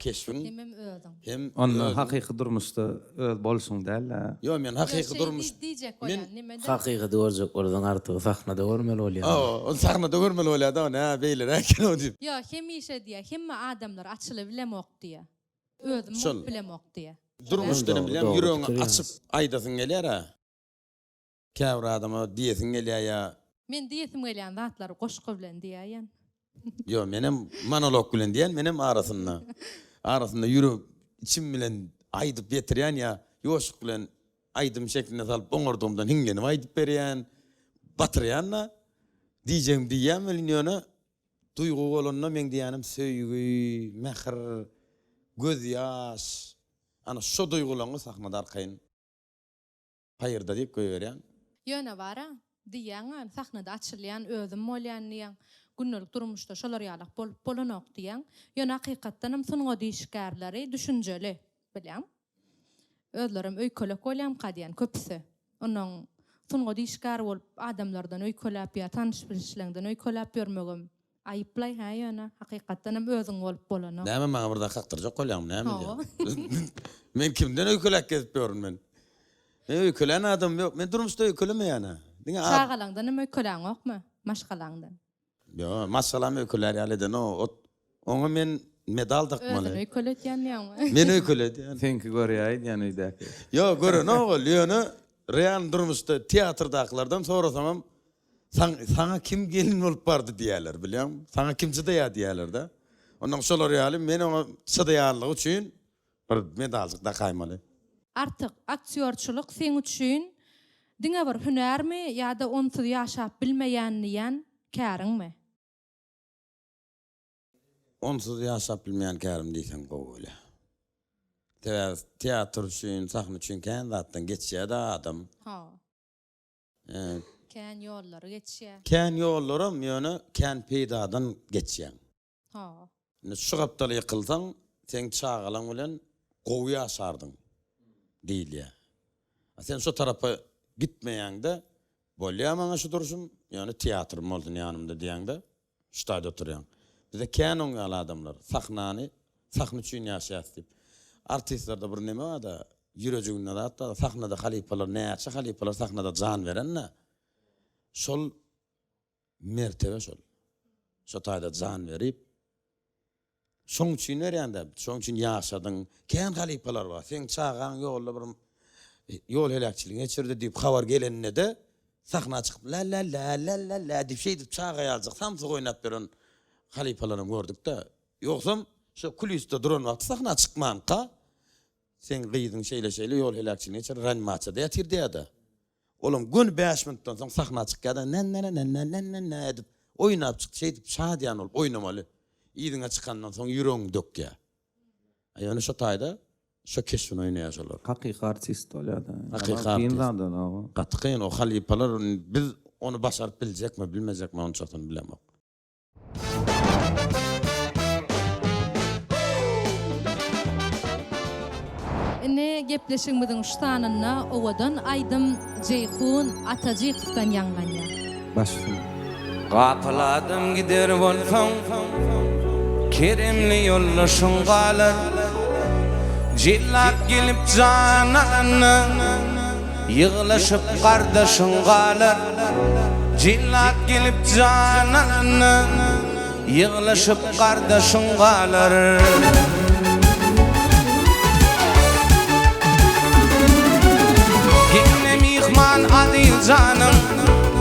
keşbiň, Hemem özüň. hem Onda özüň. hakyky durmuşda öz bolşuň däl-ä. Ýok, men Ýok, hakyky şeý durmuş, diýjek men. bolýan, neme-de. Hakykaty görjek bolsaň Artygy sahnada görmeli bolýar. Hawa, ony sahnada görmeli bolýar-da, ony, hä, beýleräk eken-ow diýip. Ýok, hemişe diýýär, hemme adamlar açylybilemok diýýär. Özüm Şol. bolup bilemok diýýär. Durmuşda Dogry, bilýän dogry ýüregiňi pikir açyp aýdasyň gelýär-ä. Käbir adama diýesiň gelýär ýa. Men diýesim gelýän zatlary goşgy bilen diýäýen. Ýo, menem monolog bilen diýen, menem arasynda. Arasynda ýürek içim bilen aýdyp ýetirýän ýa ýuwaşlyk bilen aýdym şeklinde salyp oňardygymdan hiňlenip aýdyp berýän, batyrýan-da. Diýjegimi diýýän welin ýöne Duýgy bolanda meň diýýänim söýgi, mähir, gözýaş. Ana şo duýgulaňy sahnada arkaýyn paýyrda diýip goýberýäň. Ýöne bar-a, diýýäň-ä, sahnada açylýan özüm bolýan diýýäň, gündelik durmuşda şolar ýalak bolup bolanok diýýäň. Ýöne hakykatdanam sungat işgärleri düşünjeli, bilýäň. Özlerem öýkelek bolýamyka diýýän köpüsi. Onnoň sungat işgäri bolup adamlardan öýkeläp ýa tanyş-bilişleňden öýkeläp ýörmegem aýyplaý hä ýöne hakykatdanam özüň bolup bolanok. Näme maňa bir zat kakdyrjak bolýaňmy näme Hawa. edýäň? Men kimden öýkeläp gezip ýörün men? Men öýkelän adamym ýok. Men durmuşda öýkelemeýän-ä. Diňe ad. Çagalaňdanam öýkeläňokmy? Maşgalaňdan? Ýok, maşgalam öýkelär ýaly edenok. Ot, oňa men medal dakmaly. Özüni öýkeletýän diýýäňmi? Men öýkeledýän. Seňki görýä diýýän öýdäki. Ýok, görenok ol. Ýöne real durmuşda teatrdakylardan sorasaňam, saň, saňa kim gelin bolup bardy diýýärler, bilýäňmi? Saňa kim çydaýar diýýärler-de. Onnoň şolar ýaly men oňa çydaýanlygy üçin bir medaljyk dakaýmaly. Artyk, aktýorçylyk seň üçin diňe bir hünärmi ýa-da onsuz ýaşap bilmeýän diýen käriňmi? Onsuz ýaşap bilmeýän kärim diýseň gowy bolýar. Sebäbi teatr üçin, sahna üçin kän zatdan geçýär-de adam. Hawa. Kän ýollary geçýär. Kän ýollaram, ýöne kän peýdadan geçýäň. Hawa. Indi şu gapdala ýykylsaň, seň çagalaň bilen gowy ýaşardyň diýilýär. A sen şo tarapa gitmeýäň-de, bolýar maňa şu durşum, ýöne teatrym bolsun ýanymda diýýäň-de, şu taýda oturýaň. Bizde kän oň ýaly adamlar, sahnany sahna üçin ýaşaýas diýip. Artistlerde bir neme bar-da, ýürejiginde zat bar, sahnada halypalar, näçe halypalar sahnada jan beren-de, şol Mertebe şol. Şo taýda jan berip, şoň üçin berýän-dä, şoň üçin ýaşadyň. Kän halypalar bar. Seň çagaň ýolda bir ýol heläkçiligi geçirdi diýip habar gelende-de, sahna çykyp lä-lä-lä, lä-lä-lä diýip şeýdip çaga ýaljak samsyk oýnap ýören halypalaram gördük-de. Ýogsam, şo kulisde duran wagty sahna çykmanka, seň gyzyň şeýle-şeýle ýol heläkçiligini geçirdi, reanimasiýada ýatyr diýýär-de. Olam göni bäş minutdan soň sahna çykýar-da, nä-nä-nä-nä-nä-nä-nä edip, oýnap çykdy, şeýdip şadyýan bolup oýnamaly. Yzyňa çykandan soň ýüregiňi dökýär. A ýöne şo taýda şo keşbini oýnaýar şolar. Hakyky artist bolýar-da. Hakyky artist. Gaty kyn, o halypalar, biz ony başaryp biljekmi, bilmejekmi onçasyny bilemok. Indi gepleşigimiziň şu sanynda owadan aýdym Jeýhun Atajykowdan ýaňlanýar. Baş üstüne. Gapyl adam gider bolsaň, Keremli ýoldaşyň galar. Jellat gelip jan alanda, Ýyglaşyp gardaşyň galar. Jellat gelip jan alanda, Ýyglaşyp gardaşyň galar. Gelne myhman azyz janyň,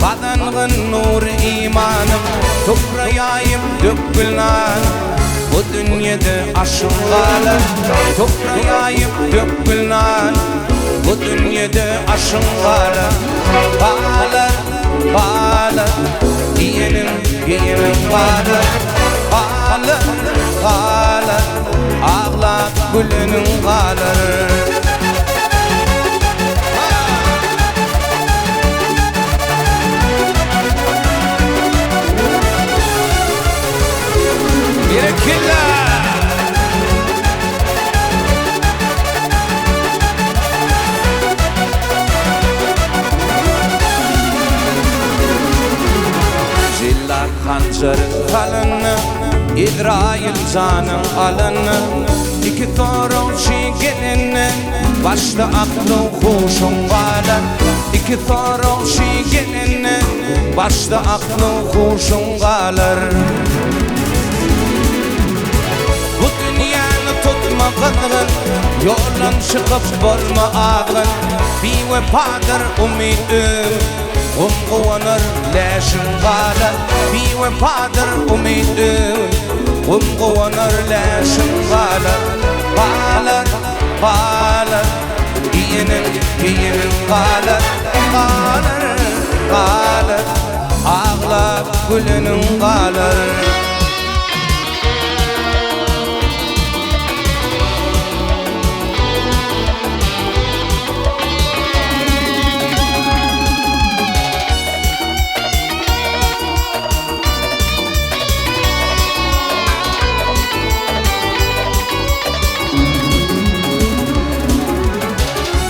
Gazangyn nury imanym, Sufra ýaýyp dökgül nan, Bu dünýede aşyň galar. Sufra ýaýyp dökgül nan, Bu dünýede aşyň galar. galar, galar, galar, aglap güleniň galar. Berekella! Jellat hanjaryň salyndy, Ezraýyl janyň alyndy. Iki soragçy gelende, Başda aklyň huşuň galar. Iki soragçy gelende, Başda aklyň huşuň galar. Bu dünýäni tutma gyzgyn, Ýoldan çykyp bolma azgyn, Biwepadyr umyt öý, Gum guwanar läşiň galar. Biwepadyr umyt öý, Gum guwanar läşiň galar. Galar, galar, Iýeniň, geýeniň galar. Galar, galar, Aglap güleniň galar.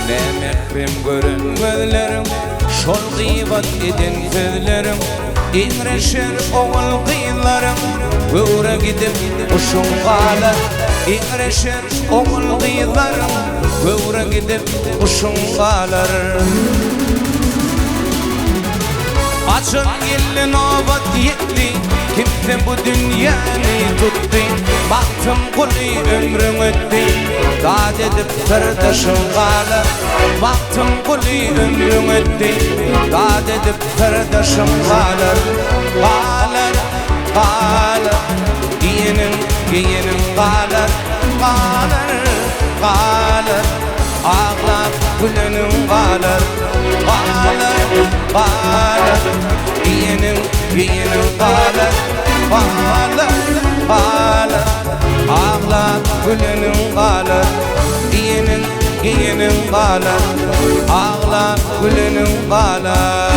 Nämährem gören gözleriň, Şol gybat eden sözleriň, Eňreşer ogul-gyzlaryň, Göwre gidip guşuň galar. Eňreşer ogul-gyzlaryň, Göwre gidip guşuň galar. Ajal geldi nobat ýetdi, Kimse bu dünýäni tutdy, Magtymguly ömrüň ötdi, Dat edip syrdaşyň galar. Magtymguly ömrüň ötdi, Dat edip syrdaşyň galar. Galar, galar, Iýeniň, geýeniň galar. Galar, galar, Aglap güleniň galar. Galar, galar, Iýeniň, geýeniň galar. Galar, galar, Aglap güleniň galar. Iýeniň, geýeniň galar. Aglap güleniň galar.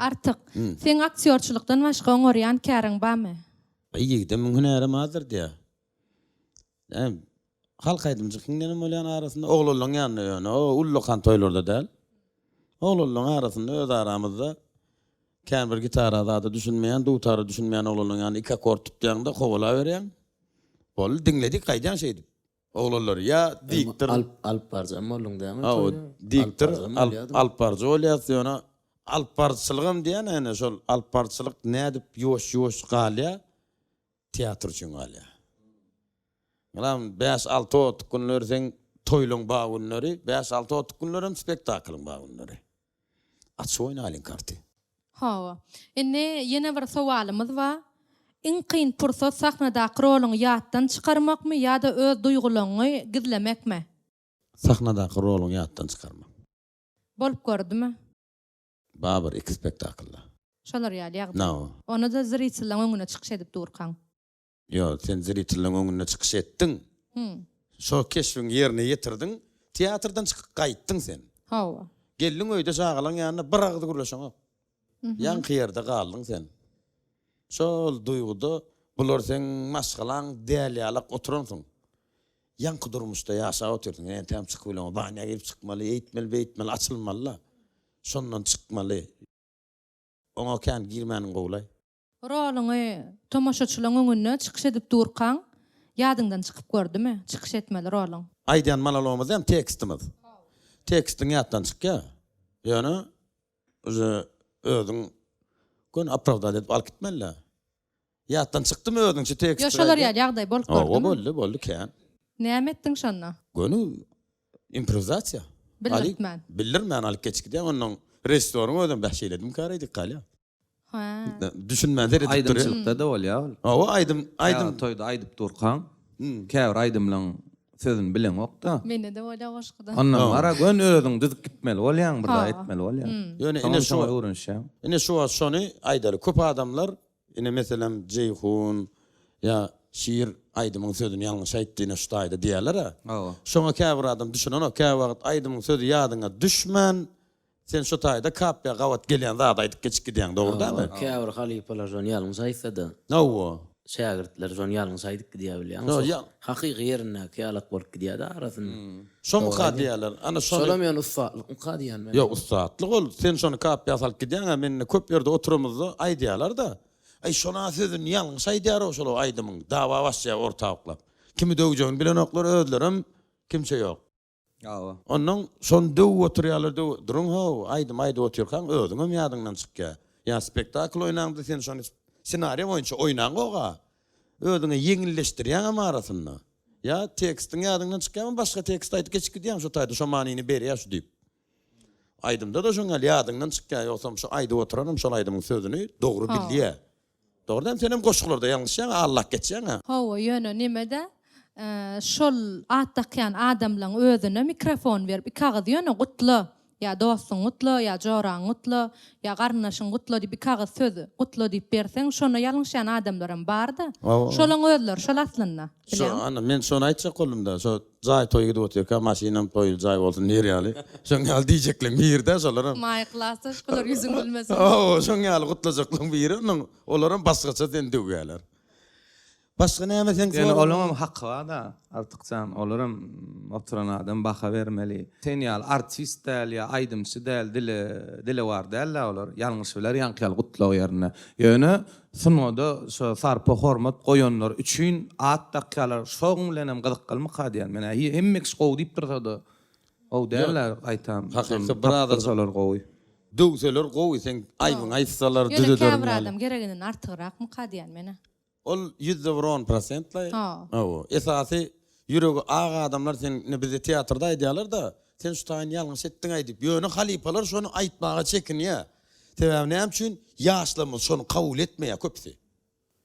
Artyk, seň aktýorçylykdan başga oňarýan käriň barmy? Aý ýigidem müň hünärem azdyr diýýär. Näme, halk aýdymçy hiňlenem bolýan arasynda, oglanlaň ýanynda ýöne, o ullakan toýlarda däl. Oglanlaň arasynda öz aramyzda kän bir gitara zada düşünmeýän, dutara düşünmeýän oglanlaň ýanynda iki akkord tutýaň-da, kowalaberýäň. Boldy, diňledik gaýdýaň şeýdip. Oglanlar ýa diktor. Alyp alyp baryjam bolduň dämi Hawa, diktor, alyp baryjy bolýas, ýöne alyp baryjylygam diýýän ene şol alyp baryjylyk nädip ýuwaş-ýuwaş galýar, teatr üçin galýar. Ynam bäş-alty otuk günleri seň toýlaň bar günleri, bäş-alty otuk günlerem spektaklyň bar günleri. Açyk oýnalyň karty. Hawa. Indi ýene bir sowalymyz bar. Iň kyn pursat sahnadaky roluňy ýatdan çykarmakmy ýa-da öz duýgulaňy gizlemekmi? Sahnadaky roluňy ýatdan çykarmak. Bolup gördümi? Bar bir iki spektaklda. Şolar ýaly ýagdaý. No. Onda-da zritellaň öňünde çykyş edip durkaň. Ýok, sen zritellaň öňünde çykyş etdiň. Şo keşbiňi ýerine ýetirdiň. Teatrdan çykyp gaýtdyň sen. Hawa. Geldiň öýde çagalaň ýanynda bir agyz gürleşeňok. Ýaňky ýerde galdyň sen. Şol duýguda bular seň maşgalaň däl ýalak oturansyň. Ýaňky durmuşda ýaşap otyrsyň. Entäm çykyp bileňok. Banýa girip çykmaly, eýtmeli, beýtmeli, açylmaly-la. Şondan çykmaly. Oňa kän girmäniň gowulaý. Roluňy tomaşaçylaň öňünde çykyş edip durkaň, ýadyňdan çykyp gördümi, çykyş etmeli roluň? Aýdýan monologymyz hem tekstimiz. Tekstiň ýatdan çykýar. Ýöne uje özüň göni opravdat edip alyp gitmeli-dä. Ýatdan çykdymy özüňçe tekst Ýok, şolar ýaly ýagdaý bolup Hawa, gördümi? boldy, boldy kän. Näme etdiň şonda? Göni improwizasiýa. Bildirtmän. Bildirmän alyp geçip gidýäň. Onnoň režissýoryň özem bäh şeýledimkä diýip galýar. Hä. Düşünmän seredip durýar. Aýdymçylykda-da bolýar ol. Hawa, aýdym, aýdym. Käbir toýda aýdyp durkaň, käbir aýdymlaň. sözüni bileňok-da. Mende-de bolýar goşguda. Ondan gara göni özüň düzüp gitmeli bolýaň, bir zat etmeli bolýaň. Ýöne ine şu öwrenişýäň. Ine şu wagt şony aýdaly. Köp adamlar ine meselem Jeýhun ýa Şir aýdymyň sözüni ýalňyş aýtdy ine şu taýda diýýärler-ä. Şoňa käbir adam düşünenok. Käwagt aýdymyň sözi ýadyňa düşmän Sen şu taýda kapýa gabat gelýän zady aýdyp geçip gidýäň, dogry dälmi? Käbir halypalar şony ýalňyş aýtsa-da. Hawa. Şägirtleri şony ýalňyş aýdyp gidýär bilýäňmi? Şo hakyky ýerindäki ýalak bolup gidýär-de arasynda. Şomyka diýýärler. Ana şony. Şolam ýöne ussatlykmyka diýýän men. Ýok, ussatlyk ol. Sen şony kapýa salyp gidýäň-ä, men indi köp ýerde oturamyzda aýdýarlar-da. Aý, şol-a sözüni ýalňyş aýdýar-ow şol aýdymyň. Dawa başlaýar orta oklap. Kimi döwjegini bilenoklar, özlerem kimçe ýok. Hawa. Onnoň şony döwüp oturýarlar, döwüp, duruň how, aýdym aýdyp otyrkaň özüňem ýadyňdan çykýar. Ýa spektakl oýnaňda sen şony ssenariýa boýunça oýnaňok-a. Özüňe ýeňilleşdirýäňem arasynda. Ýa tekstiň ýadyňdan çykýarmy, başga tekst aýdyp geçip gidýäň şo taýda şo manyny berýär şu diýip. Aýdymda-da şoň ýaly ýadyňdan çykýar, ýogsam şu aýdyp oturanam şol aýdymyň sözüni dogry bilýär. Dogry dämi senem goşgularda ýalňyşýaň allap geçýäň-ä. Hawa ýöne nemede şol at dakýan adamlaň özüne mikrofon berip iki agyz ýöne gutla ýa dostuň gutla ýa joraň gutla ýa garyndaşyň gutla diýip iki agyz söz gutla diýip berseň şonda ýalňyşýan adamlaram barda şolaň özleri şol aslynda Şo ana men şony aýtjak boldumda şo jaý toý gidip otyrka maşynam toýly jaý bolsun diýer ýaly şoň ýaly diýjekleň biri-dä şolaram. Maý klasdaşkalar ýüzüň gülmesin. Hawa şoň ýaly gutlajaklaň biri onuň olaram başgaça seni döwýärler. Başga näme seň Ýöne olaňam haky bar-da Artykjan olaram oturan adam baha bermeli. Sen ýaly artist däl ýa aýdymçy däl dile dilewar däl-dä olar ýalňyş biler ýaňky ýaly gutlag ýerinde. Ýöne Sungada şo sarpa hormat goýanlar üçin at dakýalar şoň bilenem gyzykgalmyka diýän menä hemme kişi gowy diýip dursada gowy dälä gaýtam Hakyky bir azajyk gowy. Döwseler gowy seň aýbyňy aýtsalar Ýöne düzederin käbir ýaly. adam gereginden artygrakmyka diýän menä. Ol ýüzde bir on prosentlaý. Ha. Hawa. Esasy ýüregi ak adamlar sen indi bizde teatrda aýdýalarda sen şu taýyny ýalňyş etdiňaý diýip ýöne halypalar şony aýtmaga çekinýä. Sebäbi näme üçin? Ýaşlarymyz şony kabul etmeýär köpüsi.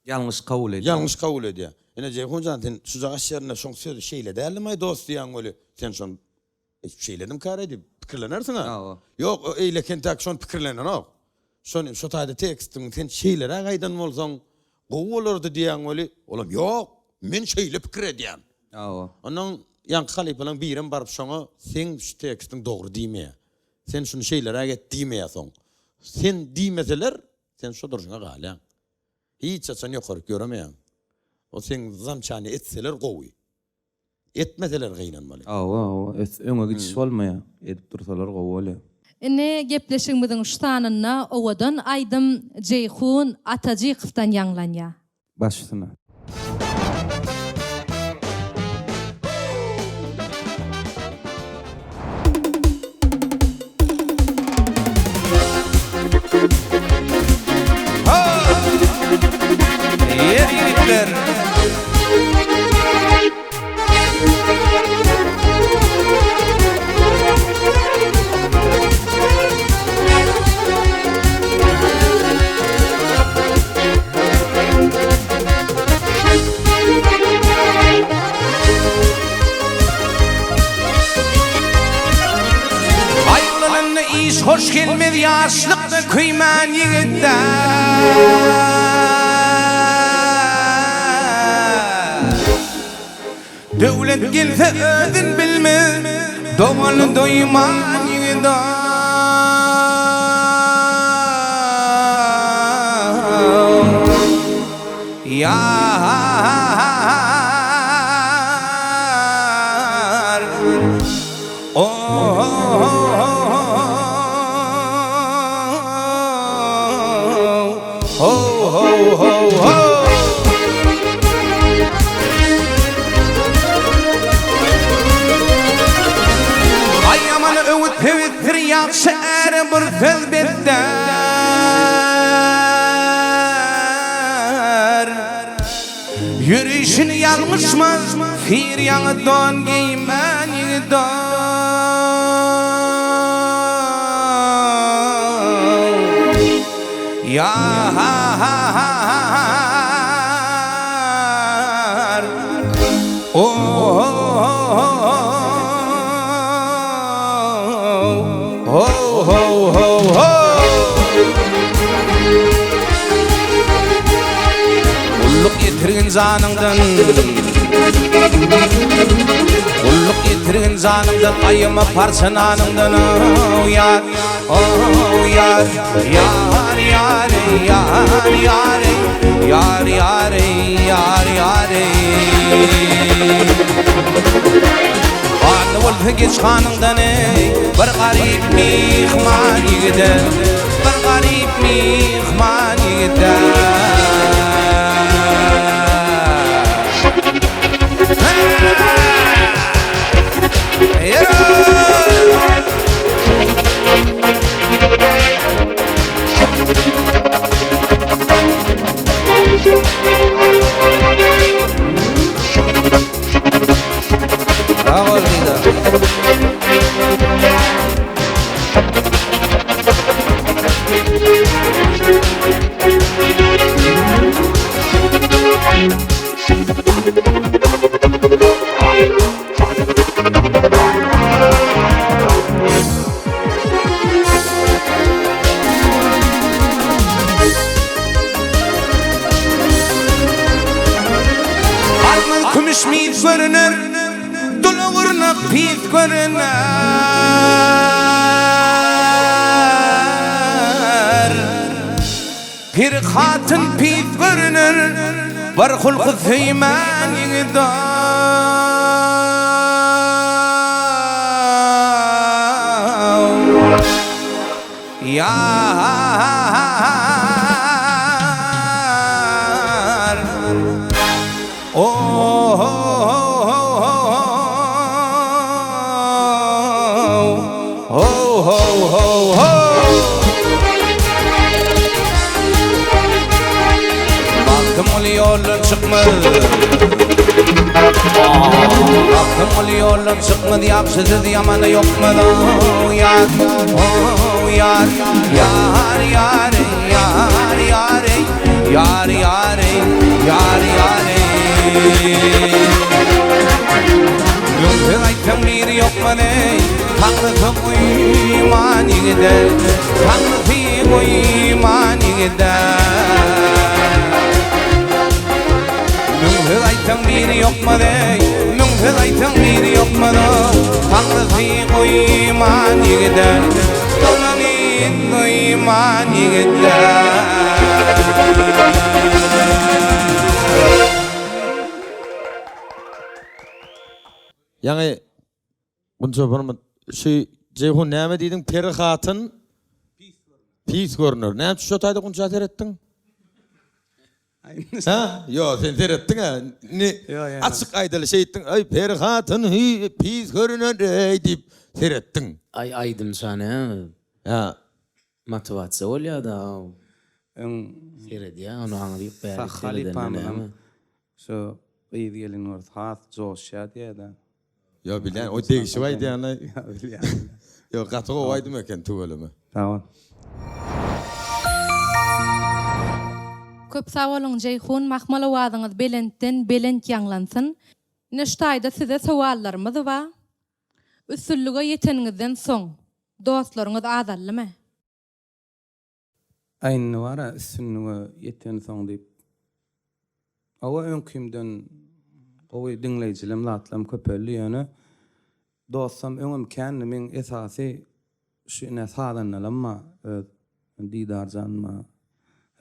Ýalňyş kabul edýär. Ýalňyş kabul edýär. Ine Jeýhun jan sen şujagaş ýerinde şoň sözi şeýle däldimaý dost diýýäň weli sen şony şeýledimkaraý diýip pikirlenersiň-ä. Hawa. Ýok o eýleki entäk şony pikirlenenok. Şony şo taýda tekstiň sen şeýleräk aýdan bolsaň gowy bolardy diýýäň weli olam ýok men şeýle pikir edýän. Hawa. Onnoň ýaňky halypalaň birem baryp şoňa seň şu tekstiň dogry diýmeýär. Sen şuny şeýleräk et diýmeýär soň. Sen diýmeseler, sen şo durşuňa galýaň. Hiç haçan ýokaryk ýöremeýäň. O seň zamçany etseler gowy. Etmeseler gynanmaly. Hawa, hawa, ös, öňe gidiş bolmaýar. Edip dursalar gowy bolýar. Indi gepleşigimiziň şu sanynda owadan aýdym Jeýhun Atajykowdan ýaňlanýar. Baş üstüne. Ýer ýigitler. Aýrylanda iş hoş gelmez ýaşlykda köýmän ýigitler. Döwlet gelse özün bilmez, dogany doýman ýigit Ýar Oh-ho-ho-ho Aý ýaman öwüt-pöwütdir ýagşy äre bir söz betder. Ýörişini ýalňyşmaz, syr ýaňy don geýmän ýigit-ow. Ýar, o-ho-ho-ho. Ho ho ho ho Gulluk ýetirgin janyňdan Gulluk ýetirgin janyňdan aýama parça nanyňdan oh ýar oh ýar ýar ýar ýar ýar ýar ýar ýar ýar Barly bolsa geç hanyňdan eý bir garyp myhman ýigide bir garyp myhman ýigide. Sag bol Didar. Almaz kümüş mis görüner, Dula gurnak pis görüner. Peri hatyn pis görüner, Bir hulky söýmän ýigit Ýar. Magtymguly ýoldan çykmaz Magtymguly ýoldan çykmaz Ýagşy söz ýamana ýokmaz Ýar, ýar, ýar, ýar, ýar, ýar Ýar ýar eý, ýar ýar eý. Müň söz aýtsaň biri ýokmaz eý, Taňrysy guýman ýigide, Taňrysy guýman ýigide. Müň söz aýtsaň biri ýokmaz eý, Müň söz aýtsaň biri ýokmaz Taňrysy guýman ýigide, Dolanyň duýman ýigide. Ýaňy Gunça bir şu Jeýhun näme diýdiň peri hatyn pis görüner. Näme üçin şo taýda Gunça seretdiň? Hä? Ýo, sen seretdiň-ä. Indi açyk aýdaly şeýtdiň, Aý, peri hatyn hüý pis görüner eý diýip seretdiň. Aý aýdymça näme? Hä. Motiwasiýa bolýa-da. Öň seredýä ony aňryk bärik Sah seredende halypamyzam näme? şo gyz gelin görse has joşýa diýýä-de. Ýo bilýän o degişip aýdýany. Ýa bilýän. Ýo gaty gowy aýdym eken tüweleme. Sag bol. Köp sag boluň Jeýhun mahmal owazyňyz belentden belent ýaňlansyn. Ine şu taýda size sowallarymyz ba. Üstünlige ýeteniňizden soň dostlaryňyz azaldymy? Aý indi bar-a üstünlige ýetensoň diýip. Hawa öňkimden gowy diňleýjilem zatlam köpeldi ýöne dostam öňem kändi meň esasy şu ine sazandalam bar öz Didarjan bar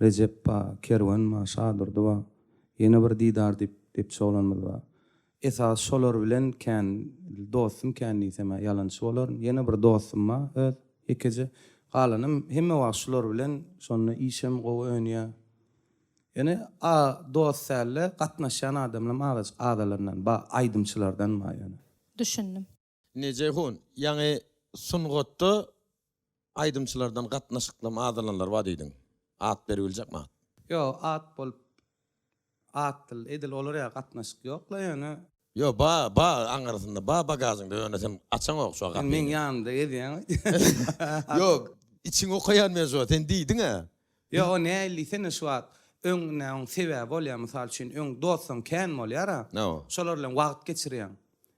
Rejep bar Kerwen bar Şadurdy bar ýene bir Didar diýip depçi oglanymyz bar esasy şolar bilen kän dostum kän diýsem-ä ýalançy bolaryn ýene bir dostum bar öz ýekeje galanam hemme wagt şular bilen şonda işem gowy önýär Ýöne a dost dälde gatnaşýan adamlam azajyk azalandan ba aýdymçylardan ba ýöne. Düşündim. Indi Jeýhun, ýaňy sungatda aýdymçylardan gatnaşyklam azalanlar bar diýdiň. At beribiljekmi at? Ýok, at bolup at edil olar ýaly gatnaşyk ýokla ýöne. Ýo ba ba aňyrsynda ba bagažyňda ýöne sen açaňok şo Sen gapyny. meň ýanymda gezýäň öýdýän. Ýok içiňi okaýan men şo sen diýdiňä. Ýok o nähili diýsene şu wagt öň ine oň sebäbi bolýar mysal üçin öň dostuň kän bolýara şolar bilen wagt geçirýäň.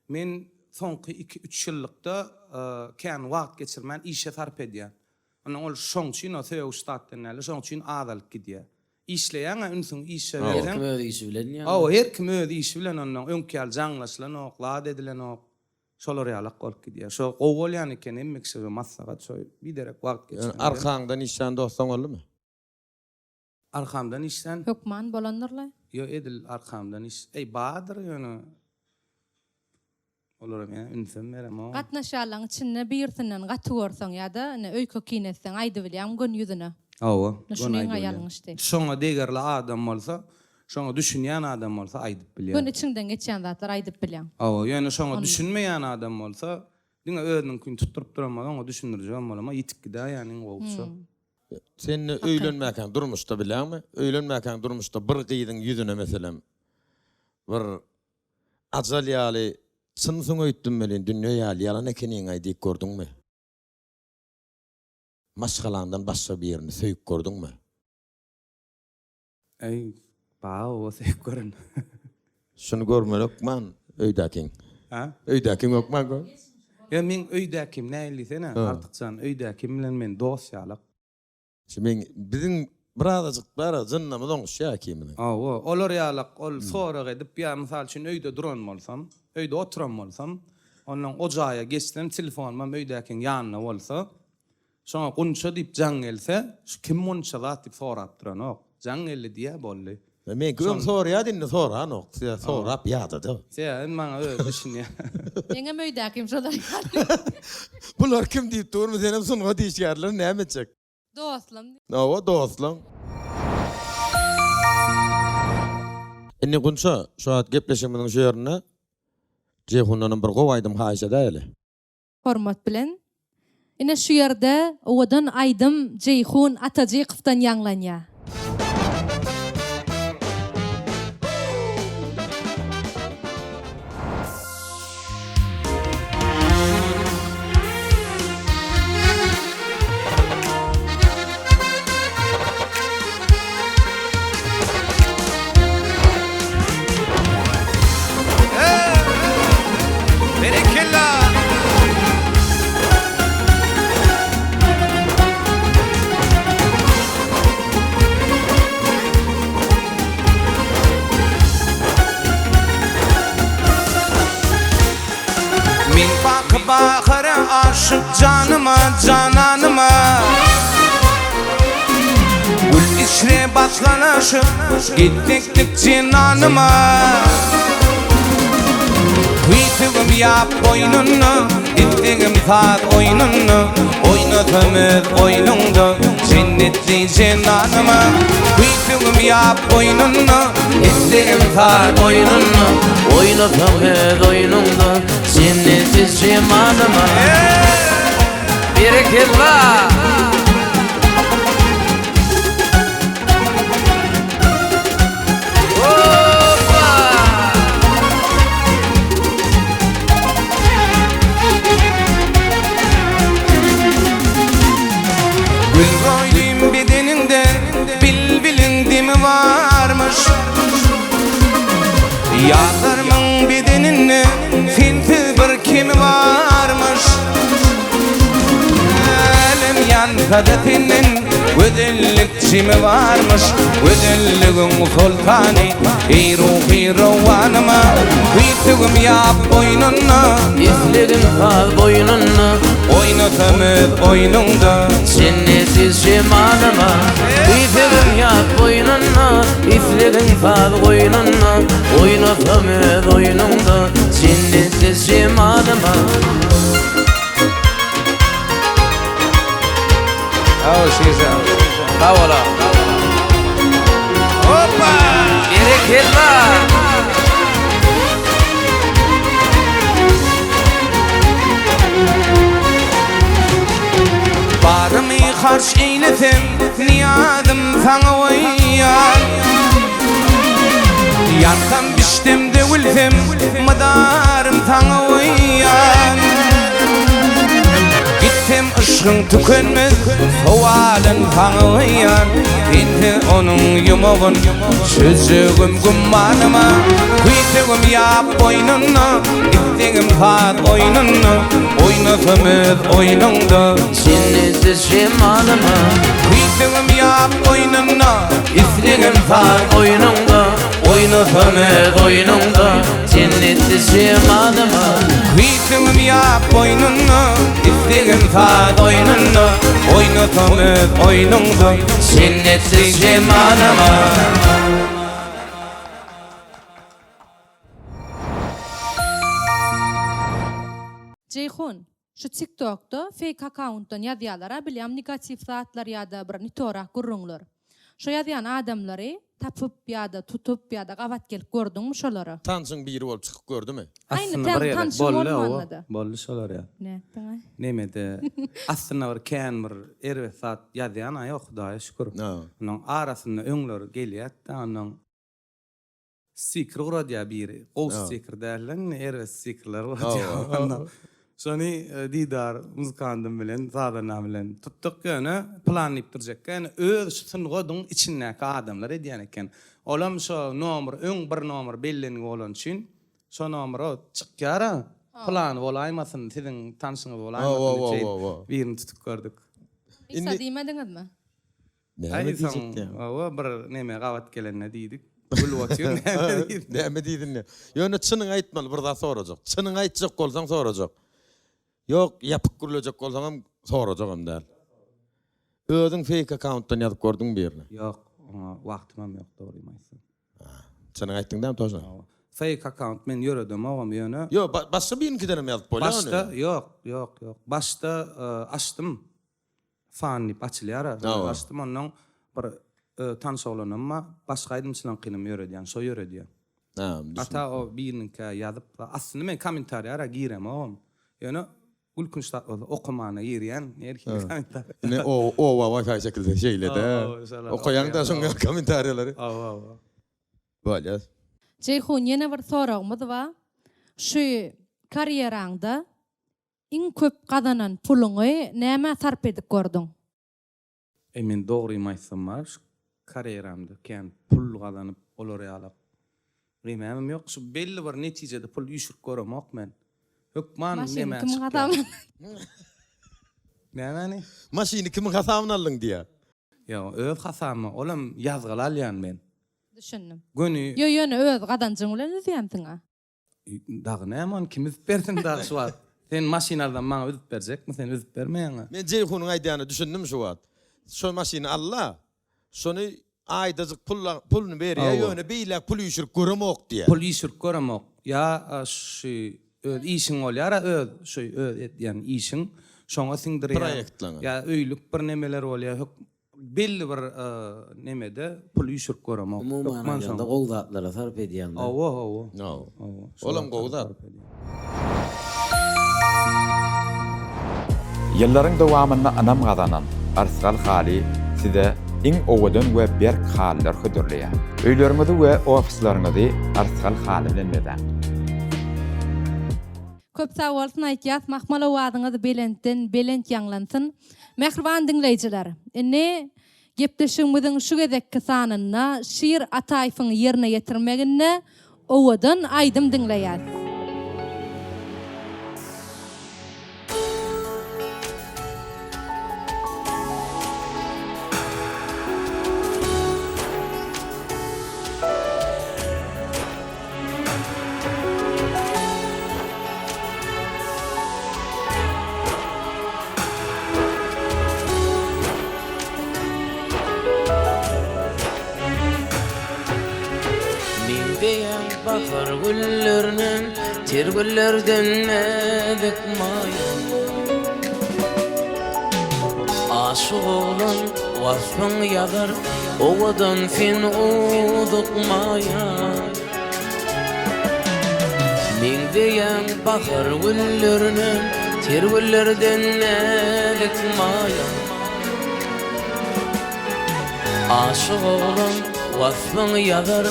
Men. soňky iki-üç ýyllykda kän wagt geçirmän işe sarp edýän. Ondan ol şoň üçin o söýegiş zatdan däl-de, şoň üçin azalyp gidýär. Işleýäň-ä ünsüňi işe berseň. Her kim öz işi bilen ýa. Hawa, her kim öz işi bilen ondan öňki ýaly jaňlaşylanok, zat edilenok. Şolar ýalak bolup gidýär. Şo gowy bolýan eken hemme kişige maslahat şo biderek wagt Ýöne geçirmeden. arkaňdan işlän dostuň boldumy? Arkamdan işlän. Hökman bolandyrla. Ýo edil arkamdan iş. Eý bardyr ýöne olara men ünsem beremok. Gatnaşýanlaň içinde birisinden gaty görseň ýa-da ine öýke kine etseň aýdybilýäňmi göni ýüzüne? Hawa, Ine göni şunyň-a aýdybilýän. ýalňyşdy. Şoňa degerli adam bolsa, şoňa düşünýän adam bolsa aýdyp bilýän. Göni içiňden geçýän zatlary aýdyp bilýäň. Hawa, ýöne şoňa düşünmeýän adam bolsa, diňe özüniňkini tutduryp duran bolsa, oňa düşündirjegem bolama, ýitip gidäýýän iň gowusy şo. Sen öýlenmäkäň durmuşda bilýäňmi? Öýlenmäkäň durmuşda bir gyzyň ýüzüne meselem bir ajal ýaly çynsyň öýtdüm welin dünýe ýaly ýalan ekeniňaý diýip gördüňmi? Maşgalaňdan başga birini söýüp gördüňmi? Eý, baowa söýüp gören. Şuny görmeli hökman öýdäkiň. Hä? Öýdäkiň hökman gör. Ýa meň öýdäkim nähili diýsene, Artykjan, öýdäkim bilen men dost ýalak. Şu meň biziň birazajyk bar-a jynnamyz oňuşýar ikimiziň. Hawa, olar ýalak ol sorag edip ýa mysal üçin öýde duran bolsam, öýde oturan bolsam, onnoň o jaýa geçsem telefonymam öýdäkiň ýanynda bolsa, Şoňa Gunça diýip jaň gelse, şu kim Gunça zat diýip sorap duranok. Jaň geldi diýýär, boldy. Meňki öň soraýardy, indi soranok. Sorap ýadady. Sebäbi indi maňa özi düşünýär. Meňem öýdäkim şolar ýaly. Bular kim diýip durmy, senem sungat işgärleri näme etjek? Dostlam. Hawa, dostlaň. Indi Gunça, şu wagt gepleşigimiziň şu ýerinde Jeýhundanam bir gowy aýdym haýyş edäýeli. Hormat bilen. Ine şu ýerde owadan aýdym Jeýhun Atajykowdan ýaňlanýar. Berekella! Men baky bahara aşyk janyma, jananyma. Gül içre basgalaşyp gitdik jenanyma. Küýsegim ýap boýnunda, gitdigim saz oýnunda, Oýnasam öz oýnuňda, jennetli jenanyma. Küýsegim ýap boýnunda, gitdigim saz oýnunda, Oýnasam öz oýnuňda, jennetli jemalyma. Berekella! Hoppa! Gül roýlym bedeniňde bilbiliň demi barmyş. Ýazlarymyň bedeninde sensiz bir kemi barmyş. Älem ýansa-da senden gözellik jemi barmyş. Gözelligiň soltany, eý ruhy rowanyma, Küýsegim ýap boýnunda. Islegim saz boýnunda. Oýnasam öz oýnuňda. Jenneti jemalyma, Küýsegim ýap boýnunda. Islegiň saz goýnunda, Oýnasam öz oýnuňda, Jennetli jemalyma. Sag şirjan. Sag bola. Hoppa! Berekella! Barymy harç eýlesem, nyýazym saňa goýýan. Ýansam, bişsem, döwülsem, mydarym saňa goýýan. Gitsem yşgyň. Yşkyň tükenmez sowalyn saňa gyýan Sensiz onuň ýumagyn çözjegim gümanyma Küýsegim ýap boýnunda islegim saz oýnunda Oýnasam öz oýnuňda Jennetde jemalyma Küýsegim ýap boýnunda islegim saz oýnuňda Oýnasam öz oýnuňda Jennetde jemalyma Küýsegim ýap boýnunda, islegim saz oýnunda, Oýnasam öz oýnuňda, jennetli jemalyma. Jeýhun, şu tiktokda feýk akkauntdan ýazýalara bilýam negatiw zatlar ýada bir nitorak gürrüňler. Şo ýazýan adamlary tapyp ýa-da tutup ýa-da gabat gelip gördüňmi şolara? Tanşyň biri bolup çykyp gördümi? Aýny Aslynda bir täň gezek tanşyň boldy hawa bolmanda-da. boldy şolar ýaly. Nätdiňaý? Nemede aslynda bir kän bir erbet zat ýazýan-a ýok Hudaýa şükür. Onuň arasynda öňler gelýärdi-de onnoň Stiker ugradýar biri. Gowy stiker däl-de indi erbet stikerler ugradýar. Onda şony Didar muzykandym bilen, sazandam bilen tutduk ýöne plan diýip durjakka ýöne öz şu sungadyň içindäki adamlar edýän eken. Olam şo nomer öň bir nomer bellengi bolany üçin şo nomer o çykýar-a plany bolaýmasyn siziň tanşyňyz bolaýmasyn diýip şeýdip birini tutup gördük. Isa diýmediňizmi? Näme Aý soň diýjekdi? hawa bir neme gabat gelende diýdik. Gülüp otyr näme diýdi. Näme diýdin? Ýöne çynyňy aýtmaly bir zat sorajak. Çynyňy aýtjak bolsaň sorajak. Ýok, ýapyk gürlejek bolsaňam sorajagam däl. Özüň feýk akkauntdan ýazyp gördüňmi birine? Ýok, oňa wagtymam ýok dogrymy aýtsam. Çynyňy aýtdyň dämi toža? Hawa. Feýk akkaunt men ýöredemogam ýöne. Ýok, başga biriniňkidenem ýazyp bolýar ony. Başda ýok, ýok, ýok. Başda açdym. Fan diýip açylýar-a. Hawa. Açdym onnoň bir tanyş oglanam bar. Başga aýdymçylaňkynam ýöredýän, şo ýöredýär. Ha, düşündim. Ata o biriniňkä ýazyp, aslynda men kommentariýara giremogam. Ýöne gülkünç zat bolsa okamana girýän, her hili kommentariýa. Ine oba Wi-Fi çekilse şeýle-de. Okaýaň-da şoň ýaly kommentariýalary. Hawa, hawa. Bolýar. Jeýhun ýene bir soragymyz bar. Şu karýeraňda Iň köp gazanan puluňy nämä sarp edip gördüň? Eý men dogrymy aýtsam bar şu karýeramda kän pul gazanyp olar ýalak nemämem ýok şu belli bir netijede pul üýşürip göremok men hökman Maşyny nemä kimiň çykýar. hasabyna Nämäni? Maşyny kimiň hasabyna aldyň diýýär. Ýok öz hasabyma olam ýazgyly alýan men. Düşündim. Göni. Ýo ýöne öz gazanjyň bilen üzýänsiňa. Dagy näme ony kim üzüp bersin dagy şu wagt. Sen maşyn alsaň maňa üzüp berjekmi sen üzüp bermeýäňä. Men Jeýhunyň aýdýanyna düşündim şu wagt. Şo maşyny alla, şony aýdajyk pulla puluny berýä ýöne beýläk pul üýşürip göremok diýä. Pul üýşürip göremok. Ýa şu öz işiň bolýara öz şu öz edýän işiň şoňa siňdirýäň. Proýektleňe. Ýa öýlük bir nemeler bolýa hök Belli bir nemede pul üýşürip göremok. Umuman aýdanda gowy zatlara sarp edýäňdä. Hawa hawa. Hawa. Olam gowy zat. Ýyllaryň dowamynda ynam gazanan Yrsgal haly size iň owadan we berk halylar hödürleýär. Öýleriňizi we ofisleriňizi Yrsgal haly bilen bezäň. Köp sag bolsun aýtýas mahmal owazyňyz belentden belent ýaňlansyn. Mähriban diňleýjiler, indi gepleşigimiziň şu gezekki sanynda Şir Ataýewiň ýerine ýetirmeginde owadan aýdym diňleýäs. Meňzeýäň bahar güllerine, Ter güllerden näzik maýa. Aşyk oglan waspyň ýazar, Owadan sen uzuk maýa. Meňzeýäň bahar güllerine, Ter güllerden näzik maýa. Aşyk oglan waspyň ýazar,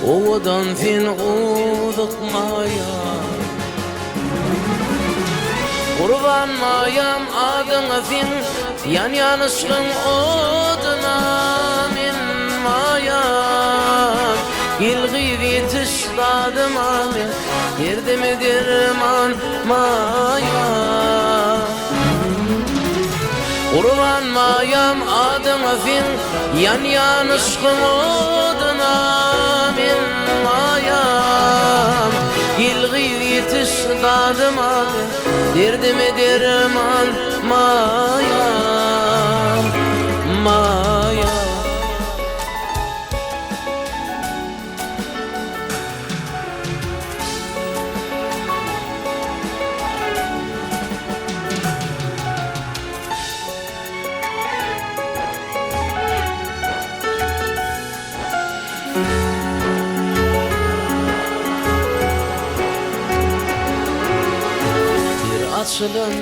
Owadan sen uzuk maýa. Gurban maýam adyňa seň Ýanýan yşgyň oduna men maýam Gel gyz ýetiş dadyma men Derdime derman maýam Gurban maýam adyňa seň Ýanýan yşgyň oduna men maýam Gel gyz ýetiş dadyma men Derdime derman maýam Maýam. Bir açylan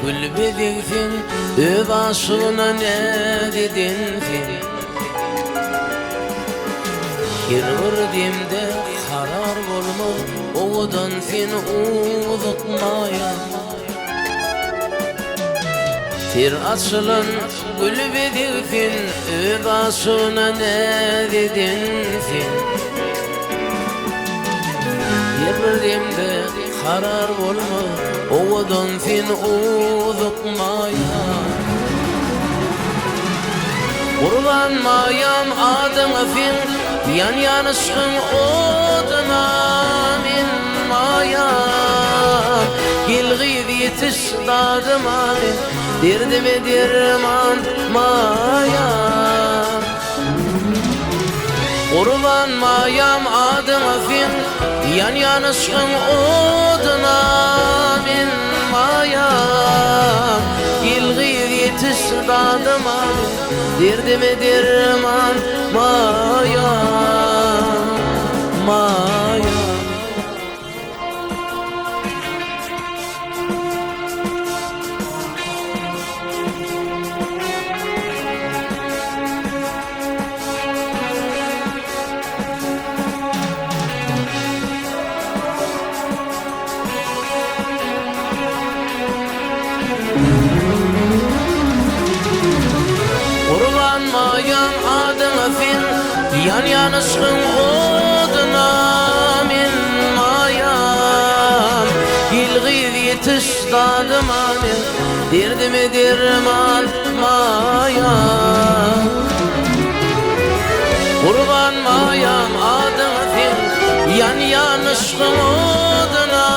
gül bezegsiň, Öz aşygyna näz edensiň. Her bir demde karar bolmaz, Owadan sen uzuk maýa. Ter açylan gül bezeg sen, Öz aşygyna näz eden sen. Her bir demde karar bolmaz, Owadan sen uzuk maýa. Gurban maýam adyňa seň, Ýanýan yşgyň oduna men maýam. Gel gyz ýetiş dadyma men, Derdime derman maýam. Gurban maýam adyňa seň, Ýanýan yşgyň oduna men maýam. Gel gyz ýetiş dadyma men, Derdime derman maýam, maýam. Gurban maýam adyňa sen Ýanýan yşgyň oduna men maýam Gel gyz ýetiş dadyma men Derdime derman maýam Gurban maýam adyňa sen Ýanýan yşgyň oduna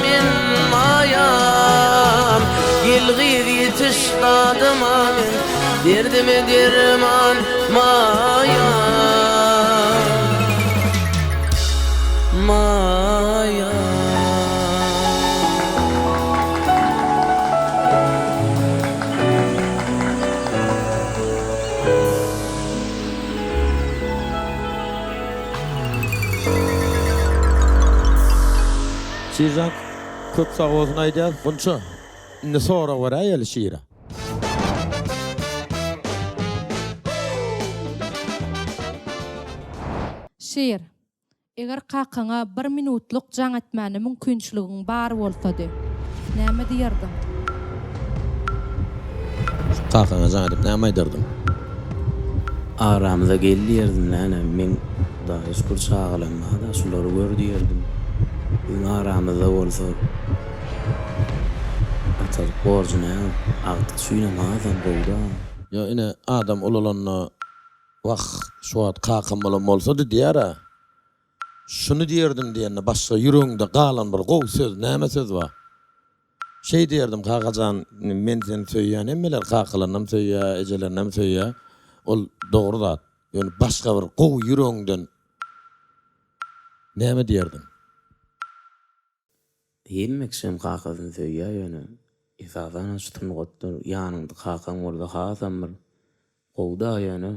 men maýam Gel gyz ýetiş dadyma men Derdime derman maýam Maýam. Şirjan köp sag bolsun aýdýas. Gunça indi sorag beräýeli Şire. Şir, Eger kakaňa bir minutlyk jaň etmäne mümkinçiligiň bar bolsady, näme diýerdiň? Kakaňa jaň edip näme aýdardyň? Aramyza gel diýerdim näne, meň Hudaýa şükür çagalam bar-da, şulary gör diýerdim. Biziň aramyzda bolsa atalyk borjy näme, agtyk üçinem hasam gowy-da. Ýa ine adam ulalanda Wah, şu wagt kakam bolan bolsady diýer-ä. Şuny diýerdim diýende başga ýüregiňde galan bir gowy söz näme söz bar? Şeý diýerdim, Kaka jan, men seni söýýän, hemmeler kakalarynam söýýär, ejelerinem söýýär. Ol dogry zat. Ýöne başga bir gowy ýüregiňden näme diýerdiň? Hemme kişem kakasyny söýýär ýöne esasanam şu sungatda ýanyňda kakaň bolsa hasam bir gowuda ýöne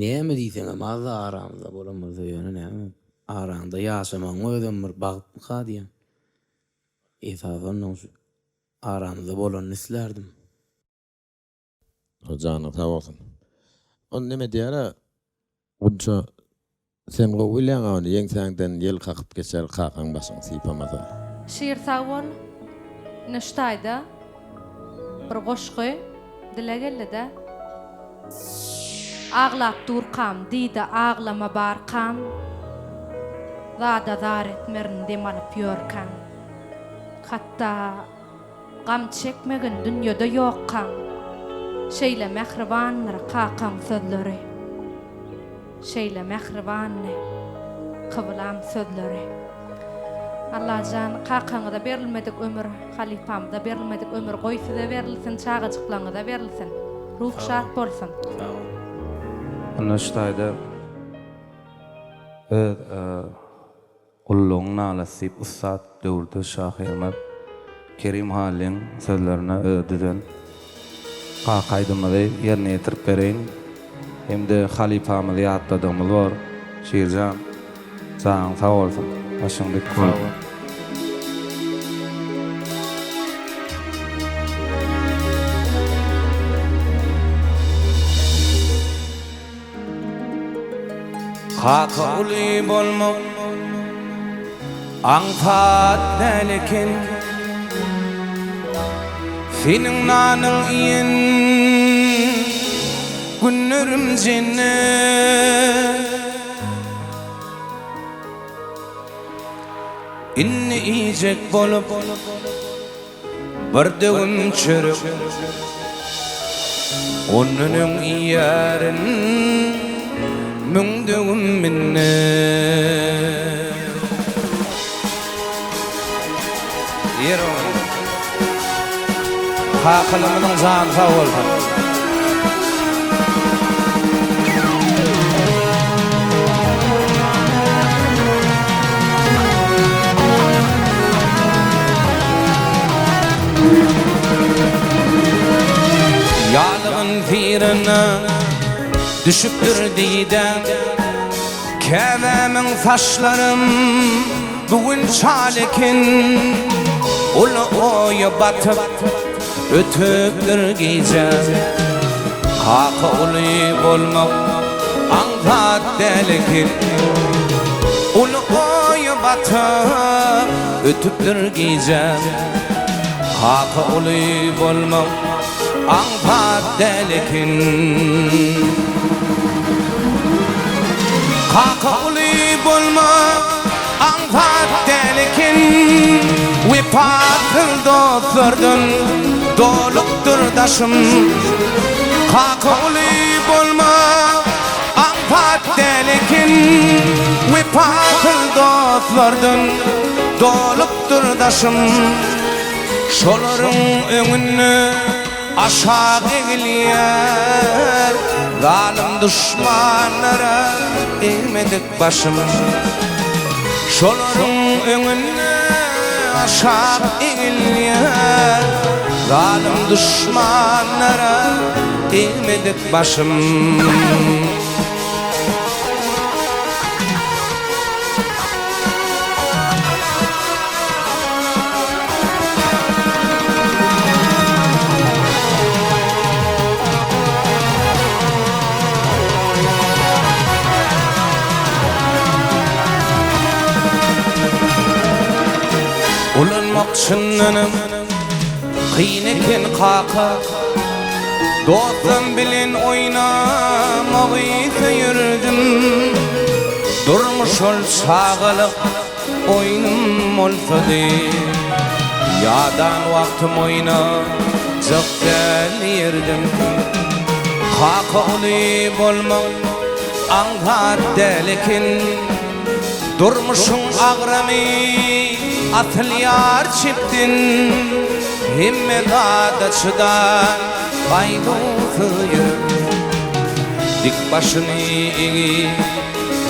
näme diýseňem azda aramyzda bolan bolsa ýöne näme araňda ýaşamagyň özem bir bagtmyka diýýän esasanam şu aramyzda bolanyny islärdim. Janyň sag bolsun. Ony neme diýýär-ä, Gunça, sen gowy bilýäň-ä ony, ýeňsäňden ýel kakyp geçer, kakaň başyňy sypamasa. Şir sag bol. Ine şu taýda bir goşgy dile geldi-de. Aglap durkam diýdi aglama barkam, Zada zar etmerin dem alyp ýörkäm. Hatda gam çekmegin dünýede ýokkaň, Şeýle mähribandyr kakaň sözleri. Şeýle mähribandy kyblam sözleri. Allajan kakaňyza berilmedik ömür halypamyza berilmedik ömür goý size berilsin çagajyklaňyza berilsin ruh şat bolsun. Sag bol. Onda şu taýda öz Gullugyň nalasy diýip ussat döwürdeş şahyrymyz Kerim Hallyň sözlerine özi düzen Kaka aýdymyzy ýerine ýetirip bereýin hem-de halypamyzy ýatladygymyz bor. Şirjan, janyň sag bolsun, başyň dik bolsun. Kaka uly bolmak aňsat däl eken. Seniň nanyň iýen günlerim jennet. Indi iýjek bolup Bir döwüm çörek Ondan öň iýerin Müň döwüm minnet. Ýer oňa. Kakalarymyzyň jany sag bolsun. Ýalygyn syryna düşüpdir didäm, Käbämiň saçlarym bu gün çal eken. Uly oýa batyp ötüpdir gijäm, Kaka uly bolmak aňsat däl eken. Uly oýa batyp ötüpdir gijäm, Kaka uly bolmak aňsat däl eken. Kaka uly bolmak aňsat däl eken, Wepasyz dostlardan dolupdyr daşym. Kaka uly bolmak aňsat däl eken, Wepasyz dostlardan dolupdyr daşym. Şolaryň öňünde aşak egilýär, Zalym duşmanlara egmedik başym. Şolaryň öňünde aşak egilýär, Zalym duşmanlara egmedik başym. Ulanmak çyndanam kyn eken kaka. Dostlam bilen oýnamagy söýerdim. Durmuş ol çagalyk Oýnum bolsady, ýadan wagtym oýnajak däl ýerdim. Kaka uly bolmak aňsat däl eken. Durmuşyň agramy asylýar çepden. Hemme zada çydan gaýduwsyz ýürek. Dik başyny egip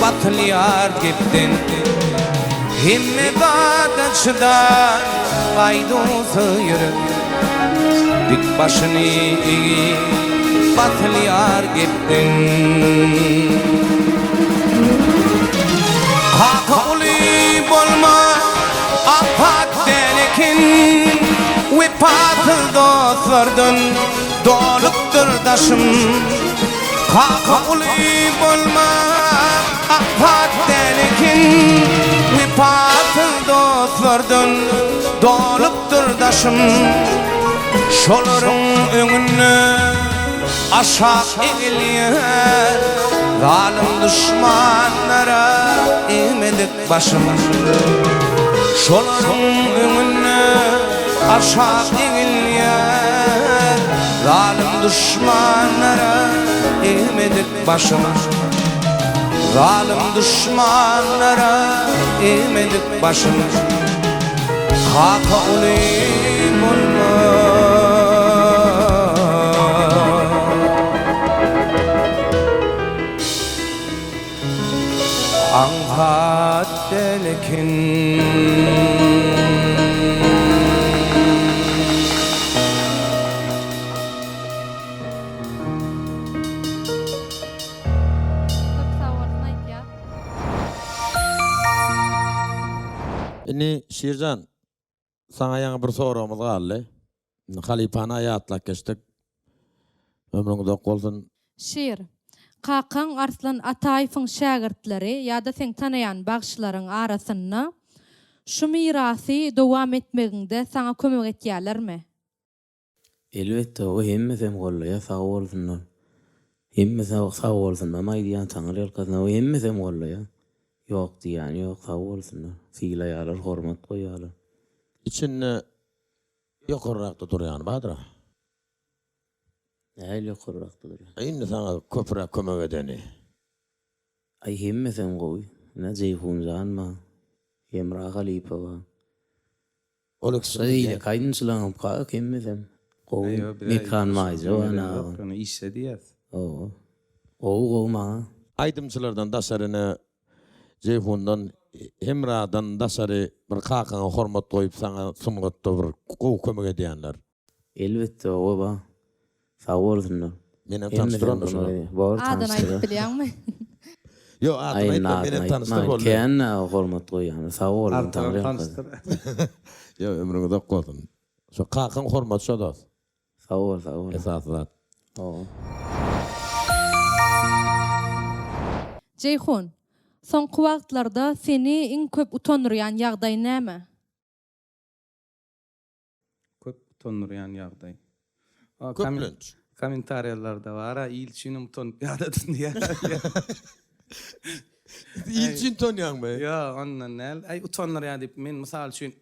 Batylýar gepden Hemme zada çydan Gaýduwsyz ýürek Dik başyny egip Batylýar gepden Kaka uly bolma Aňsat däl eken Wepasyz dostlardan Dolupdyr daşym. Kaka uly bolma aňsat däl eken. Wepasyz dostlardan dolupdyr daşym. Şolaryň öňünde aşak egilýän Zalym duşmanlara egmedik başym. Şolaryň öňünde aşak egilýän Zalym duşmanlara egmedik başym. Zalym duşmanlara egmedik başym. Kaka uly bolma. Aňsat däl eken. Köp sag bolsun aýtýas. Indi Şirjan saňa ýaňy bir soragymyz galdy. Indi halypany ýatlap geçdik. Ömrüň uzak bolsun. Şir, kakaň Arslan Ataýewiň şägirtleri ýa-da seň tanaýan bagşylaryň arasynda şu mirasy dowam etmegiňde saňa kömek etýälermi? Elbetde o hemmesem gollaýa sag bolsunlar. Hemmesi sag bolsunam aýdýan taňry ýalkasyn o hemmesem gollaýa. Ýok diýýäni ýok sag bolsunlar. Sylaýalar hormat goýýalar. Içinde ýokarrakda durýany bardyr-a. Nähili ýokarrakda durýan? Indi saňa köpräk kömek edeni. Aý hemmesem gowy. Ine Jeýhunjan bar. Hemra halypa bar. Ol ikisi Beýleki aýdymçylaryňam kak hemmesem gowy. Mekan Maýja bar aga. Ýöne işle diýýäs. Hawa. Gowy gowy maňa. Aýdymçylardan daşary ine Jeýhundan Hemradan daşary bir kakaňa hormat goýup saňa sungatda bir gowy kömek edýänler. Elbetde oba ba. Sag bolsunlar. Menem tanyşdyr onda şony. Bor Adyny aýdyp tanyşdyr. bilýäňmi? Ýok adyny aýtma menem tanyşdyr boldy. Kän hormat goýýanlar sag bolun Artygam Taňry tanyşdyr. Ýok ömrüň uzak bolsun. Şo kakaň hormaty şo dos. Sag bol sag bol. Esasy zat. Hawa. Jeýhun, soňky wagtlarda seni iň köp utandyrýan ýagdaý näme? Köp utandyrýan ýagdaý. Köplenç. Kommentariýalarda bar-a, il üçinem utanyp ýadadym diýýär. Il üçin utanýaňmy? Ýok, ondan däl. Aý, utandyrýar diýip, men mysal üçin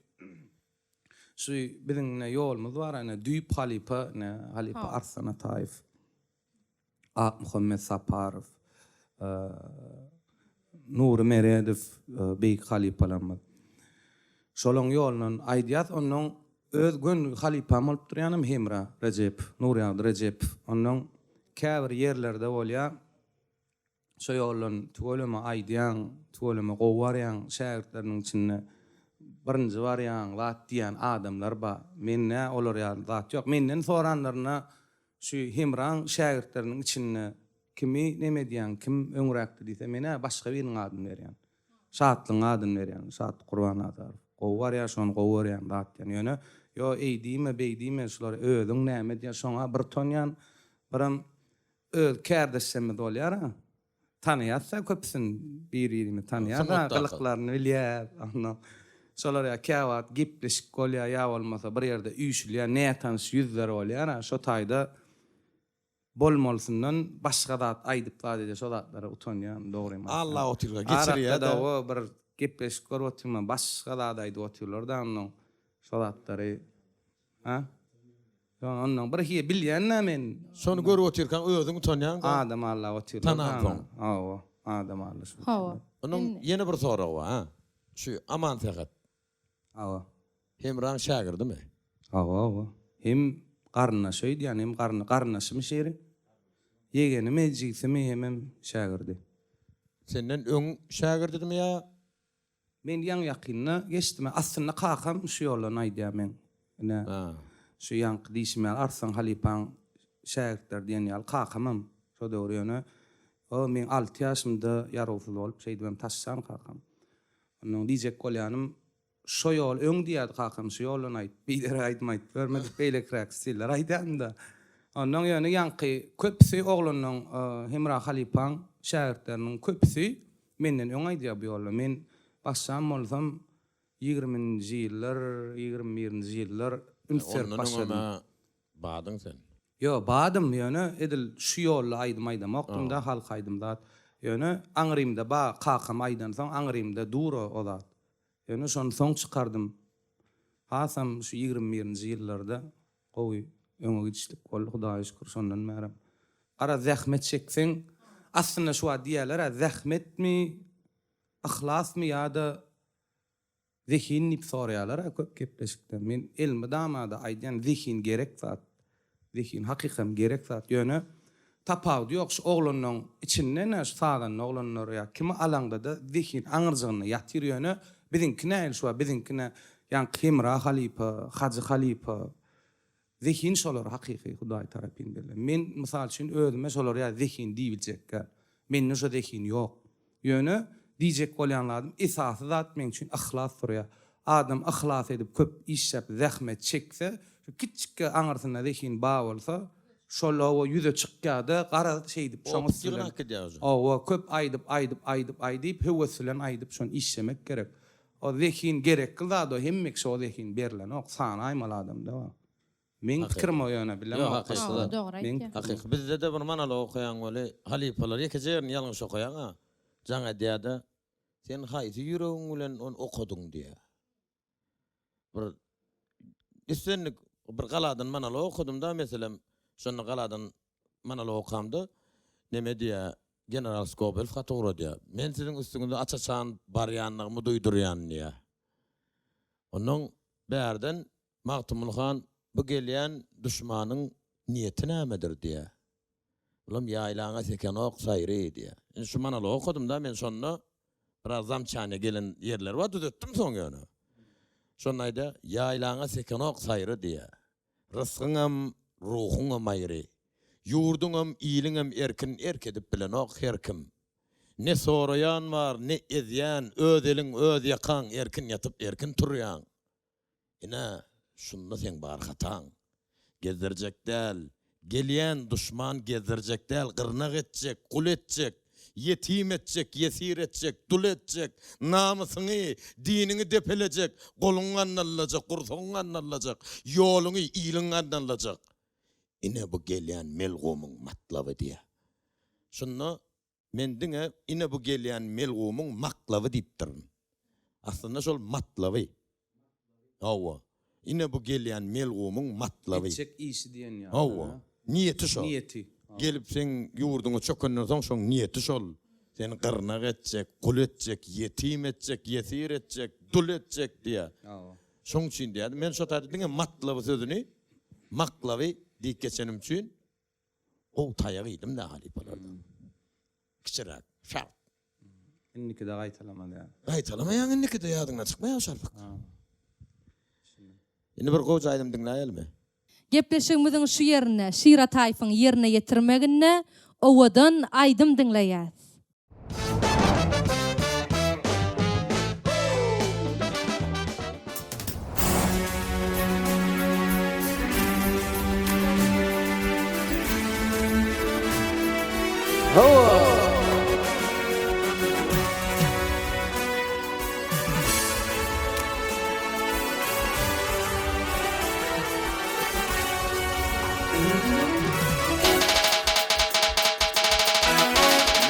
şu biziň ine ýolumyz bar, ine düýp halypa, ine halypa Arslan Ataýew. Akmuhammet Saparow, Nury Meredow beýik halypalarymyz. Şolaň ýolundan aýdýas, onnoň öz göni halypam bolup durýanam Hemra Rejepow, Nurýagdy Rejepow. Onnoň käbir ýerlerde bolýar, şo ýoldan tüweleme aýdýaň, tüweleme gowy barýaň, şägirtleriniň içinde birinji barýaň zat diýýän adamlar bar. Mende olar ýaly zat ýok. Menden soranlarynda Şu Hemraň şägirtleriniň içinde kimi neme edýäň, kim öňräkdi diýse, men-ä başga biriniň adyny berýän. Şatlygyň adyny berýän, Şatlyk Gurbannazarow. Gowy barýar, şony gowy görýän, zat diýen. Ýöne, ýo, eý diýme, beý diýme, şulary özüň näme edýän, şoňa bir utanýan, birem öz kärdeşlerimiz bolýar-a. Tanaýas-da köpüsini, bir-birimizi tanaýas-a, gylyklaryny bilýäs. Onnoň şolar ýa käwagt gepleşik bolýar, ýa bolmasa bir ýerde üýşülýär, nätanyş ýüzler bolýar-a, şo taýda bolmalysyndan başga zat aýdyp zat edýär, şo zatlara utanýan, dogrymy aýtsam. Alla otyrga geçirýär-de. Arada-da bir gepleşik görüp otyrman, başga zat aýdyp otyrlar-da onnoň şo zatlary. A? Ýa ondan bir hili bilýän-dä men. Şony görüp otyrkaň özüň utanýaň-da. Adam aldap otyrlar. Tanansoň. Hawa, adam aldaşyp Hawa. otyrlar. Onuň ýene bir soragy bar, ha. Şu Amansähet. Hawa. Hemraň şägirdimi? Hawa, hawa. Hem garyndaşy öýdýän, hem garyn, garyndaşymy şeri? Ýegenimi, jigisimi hemem şägirdi. Senden öň şägirdidimi ýa Men ýaňy-ýakynda geçdim. Aslynda kakam şu ýoldan aýdýar meň. Ine, şu ýaňky diýşim ýaly Arslan halypaň şägirtleri diýen ýaly kakamam şo döwür ýöne o meň alty ýaşymda ýarawsyz bolup şeýdibem taşlan kakam. Onnoň diýjek bolýanym şo ýol öň diýýärdi kakam şu ýoldan aýt, biderek aýdym aýdyp ýörme diýip beýlekiräk stiller aýdýardym-da. Onnoň ýöne ýaňky köpüsi oglanlaň Hemra halypaň şägirtleriniň köpüsi Menden öň aýdýar bu ýolda. Men. Başlan bolsam ýigriminji ýyllar, 21-nji ýyllar üns berip Ondan başladym. öňem-ä badyň sen. Ýo, badym, ýöne edil şu ýolda aýdym aýdamokdym-da, halk aýdym zat. Ýöne aňrymda ba, kakam aýdansoň aňrymda dur o zat. Ýöne şony soň çykardym. Hasam şu 21-nji ýyllarda gowy öňe gidişlik boldy, Hudaýa şükür şondan bärem. Garaz zähmet çekseň, aslynda şu wagt diýýärler-ä zähmetmi, yhlasmy ýa-da zehin diýip soraýarlar-a köp gepleşikde. Men elmydama-da aýdýan zehin gerek zat. Zehin hakykam gerek zat. Ýöne tapawudy ýok şu oglanlaň içinden-ä şu sazanda oglanlar ýa kimi alaňda-da zehin aňyrjygynda ýatyr ýöne biziňki nähili şu wagt biziňki nä ýaňky Hemra halypa, Hajy halypa zehin şolar hakyky Hudaý tarapyn berlen. Men mysal üçin özüme şolar ýaly zehin diýibiljekgä. Mende şo zehin ýok. Ýöne diýjek bolýan zadym esasy zat meň üçin yhlas durýar. Adam yhlas edip köp işläp zähmet çekse şu kiçjikge aňyrsynda zehin bar bolsa şol hawa ýüze çykýada garaz şeýdip şoň Opyt üsti bilen ýygnap gidýär uje. Hawa köp aýdyp aýdyp aýdyp aýdyp höwes bilen aýdyp şony işlemek gerek. O zehin gerekli zat o hemme kişä o zehin berlenok sanaýmaly adamda bar. Meň pikirim o ýöne bilemok. Ýok hakyky zat. Dogry aýtýa. Hakyky. Bizde-de bir monolog okaýaň weli halypalar ýekeje ýerini ýalňyş okaýaň-a. Jaň edýär-de, Sen haýsy ýüregiň bilen ony okadyň diýýär. Bir islendik bir galadan monolog okadym-da meselem, şonda galadan monolog okamda neme diýýär, general Skobelew hat ugradýar. Men siziň üstüňize aç-açan barýanlygymy duýdurýan diýýär. Onnoň bärden Magtymguly han bu gelýän duşmanyň niýeti nämedir diýýär. Bulam ýaýlaňa sekenok saýry diýýär. Indi şu monology okadym-da men şonda biraz zamçaniýa gelen ýerleri bar düzetdim soň ýöne. Şonda aýdýar, ýaýlaňa sekenok saýry diýýär. Rysgyňam, ruhuňam aýry. Ýurduňam, iliňem erkin erk edip bilenok her kim. Ne soraýan bar, ne ezýän, öz eliň, öz ýakaň, erkin ýatyp, erkin turýaň. Ine, şunda seň bar hataň. Gezdirjek däl, gelýän duşman gezdirjek däl, gyrnak etjek, gul etjek, ýetim etjek, ýesir etjek, dul etjek, namysyňy, diniňi depelejek, goluňy gandallajak, gursagyňy gandallajak, ýoluňy, iliňi gandallajak. Ine bu gelýän melgumyň matlaby diýýär. Şunda Men diňe ine bu gelýän melgumyň maklaby diýipdirin. Aslynda şol matlaby. Hawa. Ine bu gelýän melgumyň matlaby. Etjek işi diýen ýaly. Hawa. Niýeti şo. Niýeti. Gelip seň ýurduňa çökenden soň şoň niýeti şol. Seni gyrnak etjek, gul etjek, ýetim etjek, ýesir etjek, dul etjek diýýär. Hawa. Şoň üçin diýýärdim. Men şo taýda diňe matlaby sözüni maklaby diýip geçenim üçin Gowy taýak iýdim-dä halypalardan. Kiçiräk, şart. Indikide gaýtalamaz ýaly. Gaýtalamaýaň indikide ýadyňdan çykmaýar şarpyk. Indi bir gowja aýdym diňläýelimi? Gepleşigimiziň şu ýerinde Şir Ataýewiň ýerine ýetirmeginde owadan aýdym diňleýäs.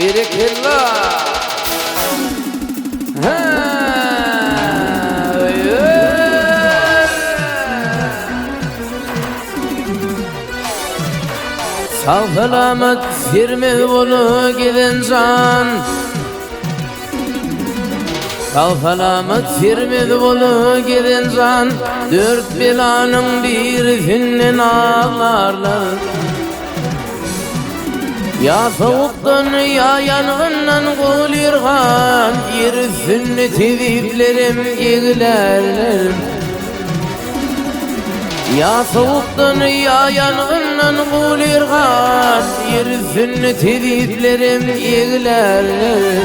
Berekella! Hä! Sag-salamat sermez bolu gezen jan. Sag-salamat sermez bolu gezen jan. Dört belanyň birisinden aglarlar. Ýa sowukdan, ýa ýangyndan gul yrgan, Ýer üstünde tebiplerem eglärler. Ýa sowukdan, ýa ýangyndan gul yrgan, Ýer üstünde tebiplerem eglärler.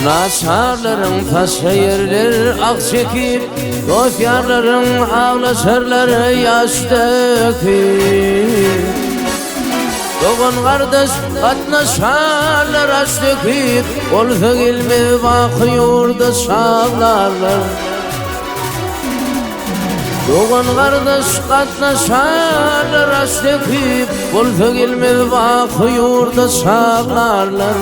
Naçarlaryň saça ýerler ah çekip, Dost-ýarlaryň aglaşarlar ýaş döküp. Dogan-gardaş gatnaşarlar aş döküp, Bolsa gelmez baky ýurda çaglarlar. Dogan-gardaş gatnaşarlar aş döküp, Bolsa gelmez baky ýurda çaglarlar.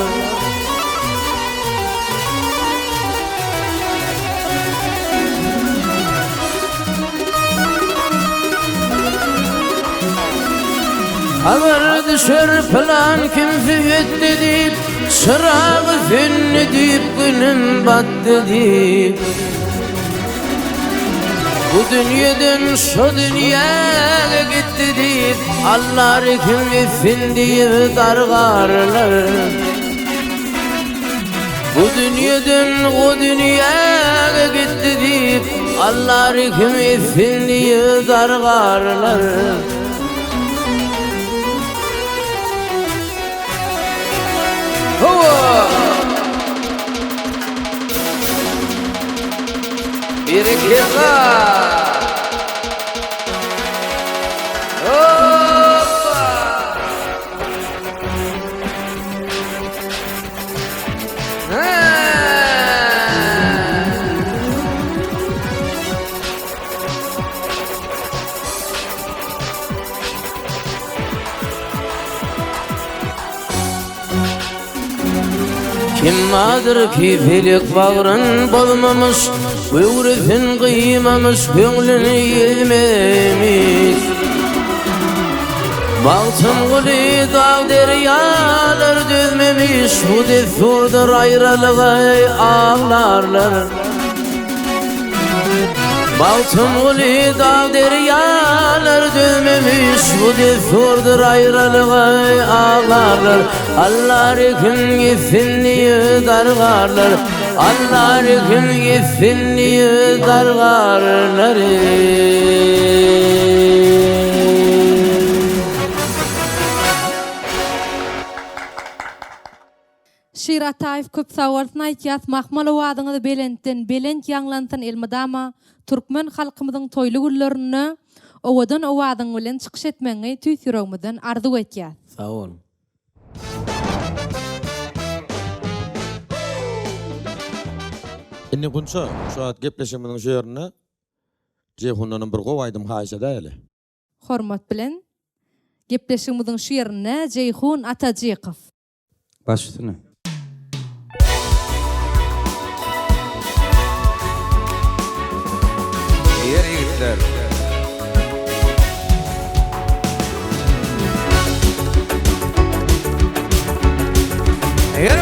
Habar düşer pylan kimsi ötdi diýip, Çyragy söndi diýip, günüm batdy diýip. Bu dünýeden şo dünýäge gitdi diýip, Alla rehim etsin diýip dargarlar. Bu dünýeden o dünýäge gitdi diýip, Alla rehim etsin diýip dargarlar. Hawa! Berekella! Hoppa! Ha! Kim bardyr ki felek bagryn bozmamyş, Göwresin gyýmamyş, köňlüni ezmemiş. Magtymguly dag-derýalar düzmemiş, Bu dessurdyr aýralyga aglarlar. Magtymguly dag-derýalar düzmemiş, Bu dessurdyr aýralyga aglarlar. Alla rehim etsin diýip dargarlar, Alla rehim etsin diýip dargarlar. Şir Ataýew köp sag bolsun aýtýas mahmal owazyňyz belentden belent ýaňlansyn elmydama türkmen halkymyzyň toýly günlerinde owadan owazyň bilen çykyş etmegiňi tüýs ýüregimizden arzuw etýäs. Sag boluň. Indi Gunça, şu wagt gepleşigimiziň şu ýerinde Jeýhundanam bir gowy aýdym haýyş edäýeli. Hormat bilen, gepleşigimiziň şu ýerinde Jeýhun Atajykow. Baş üstüne. Ýer ýigitler. Ýer!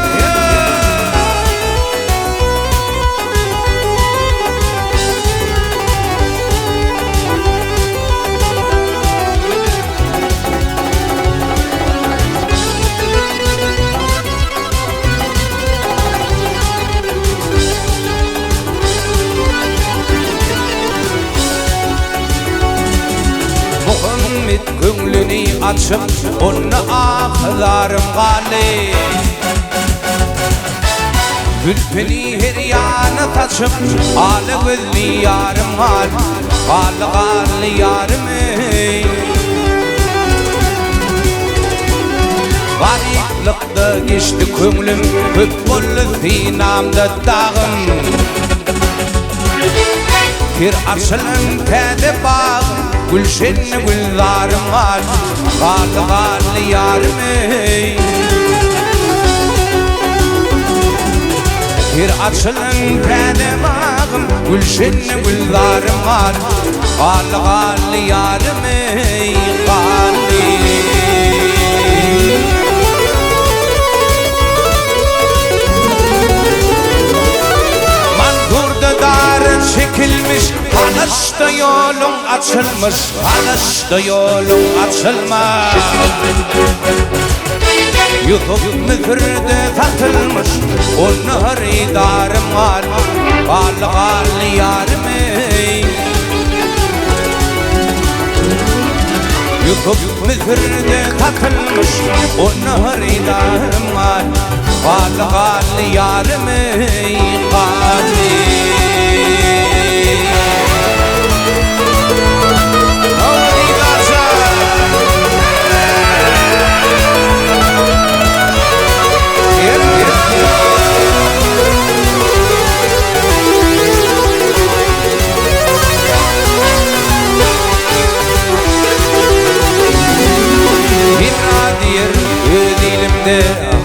Muhammet köňlüni açyp, onda ah-zarym galdy. Zülpüni her ýana saçyp, ala gözli ýarym galdy. Galdy, galdy ýarym eý. Garyplykda geçdi köňlüm, köp boldy synamda dagym. Her açylan täze bag, gülşenli gülzarym galdy, galdy, galdy ýarym eý. Her açylan täze bagym, gülşenli gülzarym galdy, galdy, galdy ýarym eý, galdy. Mansurda dara çekilmiş, Halaşda ýoluň açylmyş, Halaşda ýoluň açylmyş. Ýusup Müsürde satylmyş, Onda hyrydarym galdy, Galdy, galdy ýarym eý. Ýusup Müsürde satylmyş, Onda hyrydarym galdy. Galdy galdy ýarym eý galdy. Hawa Didarjan. Hemra diýer öz ilimde,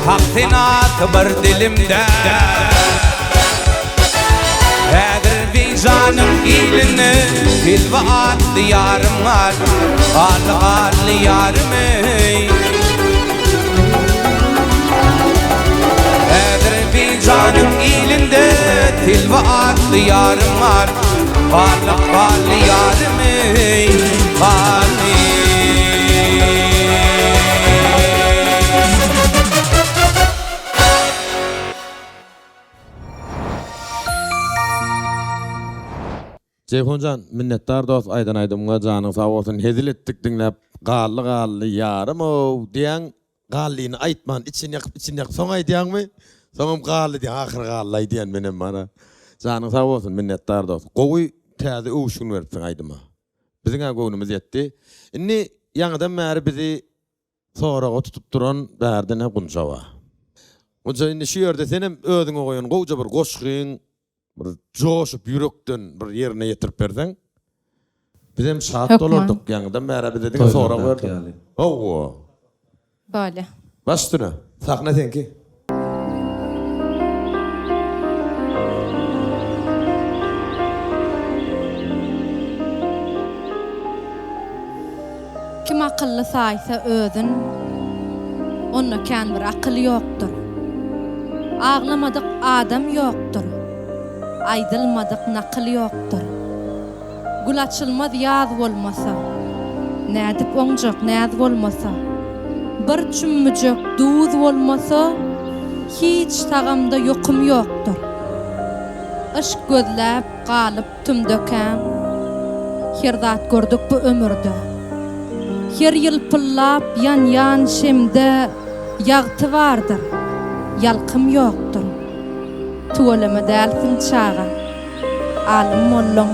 Hak senaty bir dilimde. Häzirbeýjanyň ilinde Selbi atly ýarym bar, Garly garly ýarym eý. Häzirbeýjanyň ilinde Selbi atly ýarym bar, Garly garly ýarym eý, garly. Jeýhunjan minnetdar dost aýdan aýdymyňa janyň sag bolsun hezil etdik diňläp garly garly ýarym-ow diýäň garlyny aýtman içini ýakyp içini ýakyp soň aýdýaňmy soňam garly diýäň ahyry garly aýdýan menem bara janyň sag bolsun minnetdar dost gowy täze öwüşgin beripsiň aýdyma biziňä göwnümiz ýetdi indi ýaňydan bäri bizi Soraga tutup duran bärde ne Gunça bar. Gunça indi şu ýerde senem özüňe goýan gowja bir goşgyň bir joşup ýürekden bir ýerine ýetirip berseň bizem şat Hökman. bolardyk ýaňydan bärä bize diňe sorag Toýlardaky berdiň. ýaly. Howwa. Bolýa. Baş üstüne. Sahna seňki. Kim akylly saýsa özün, onda kän bir akyl ýokdur. Aglamadyk adam ýokdur, aýdylmadyk nakyl ýokdur. Gül açylmaz ýaz bolmasa, Nädip oňjak näz bolmasa. Bir çümmüjek duz bolmasa, Hiç tagamda ýokum ýokdur. Yşk gözläp galyp tümdekäm, Her zat gördük bu ömürde. Her ýylpyldap ýanýan şemde Ýagty bardyr, ýalkym ýokdur. Tüweleme dälsiň çaga. Alym bolduň,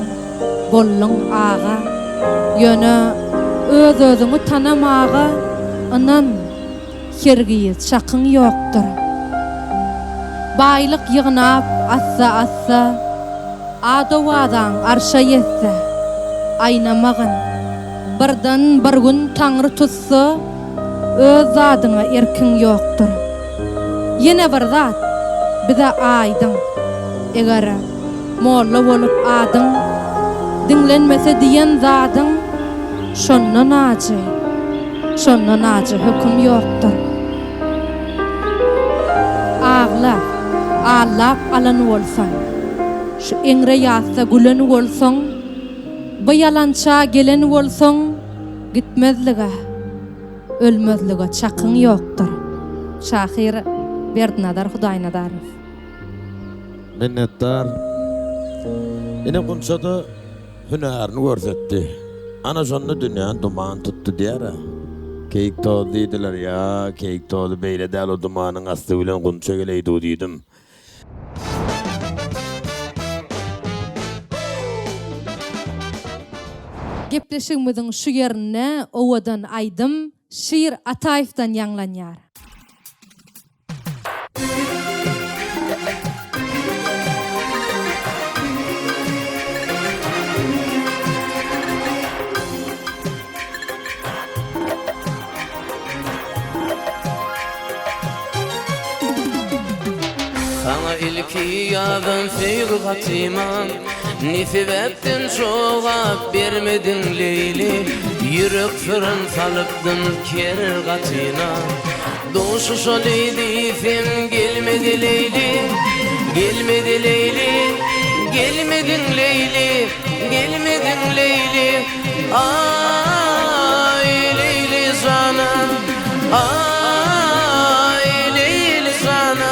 bolduň aga. Ýöne öz-özüňi tanamaga, ynan, hergiz çakyň ýokdur. Baýlyk ýygnap assa-assa, ad-owazaň arşa ýetse, aýnamagyn. Birden bir gün Taňry tutsa, öz zadyňa erkiň ýokdur. Ýene bir zat bize aýdyň, eger molla bolup adyň diňlenmese diýen zadyň şondan ajy, şondan ajy höküm ýokdur. Agla, allap alan bolsaň, şu eňre ýatsa gülen bolsaň, bu ýalança gelen bolsaň gitmezlige. Ölmezlige çakyň ýokdur. Şahyr Berdinazar Hudaýnazarow. Minnetdar. Ine Gunça-da hünärini görsetdi. Ana şonda dünýäni duman tutdy diýer-ä. Keýik tozy diýdiler. Ýa, keýik tozy beýle däl, o dumanyň asty bilen Gunça geleýdi-ow diýdim. Gepleşigimiziň şu ýerinde owadan aýdym Şir Ataýewden ýaňlanýar. Saňa ilki ýazan söýgi hatyma Ne sebäpden jogap bermediň Leýli Ýürek syryn salypdym ker gatyna Duşuşaly diýsem gelmedi Leýli Gelmedi Leýli Gelmediň Leýli Gelmediň Leýli Aý Leýli janam Aý Leýli janam.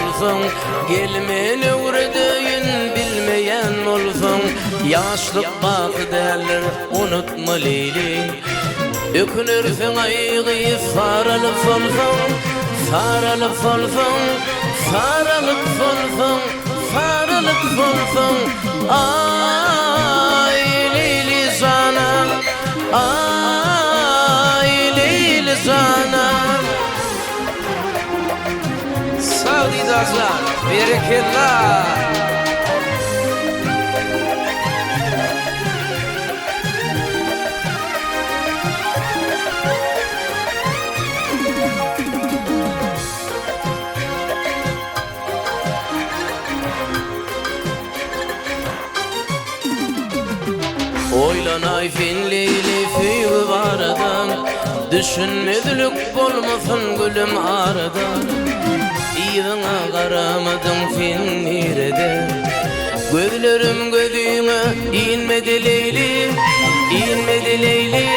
bolsaň, Gel men öwredeýin bilmeýän bolsaň, Ýaşlyk baky däldir, unutma Leýli. Ökünersiň aý gyz saralyp solsaň, Saralyp solsaň, saralyp solsaň, Saralyp solsaň, aý Leýli jana, aý Leýli jana. Sag Didarjan, berekella! Oýlanaý sen Leýli söýgi barada Düşünmezlik bolmasyn gülüm arada Yzyňa garamadyň sen nirede Gözlerim gözüňe inmedi Leýli Inmedi Leýli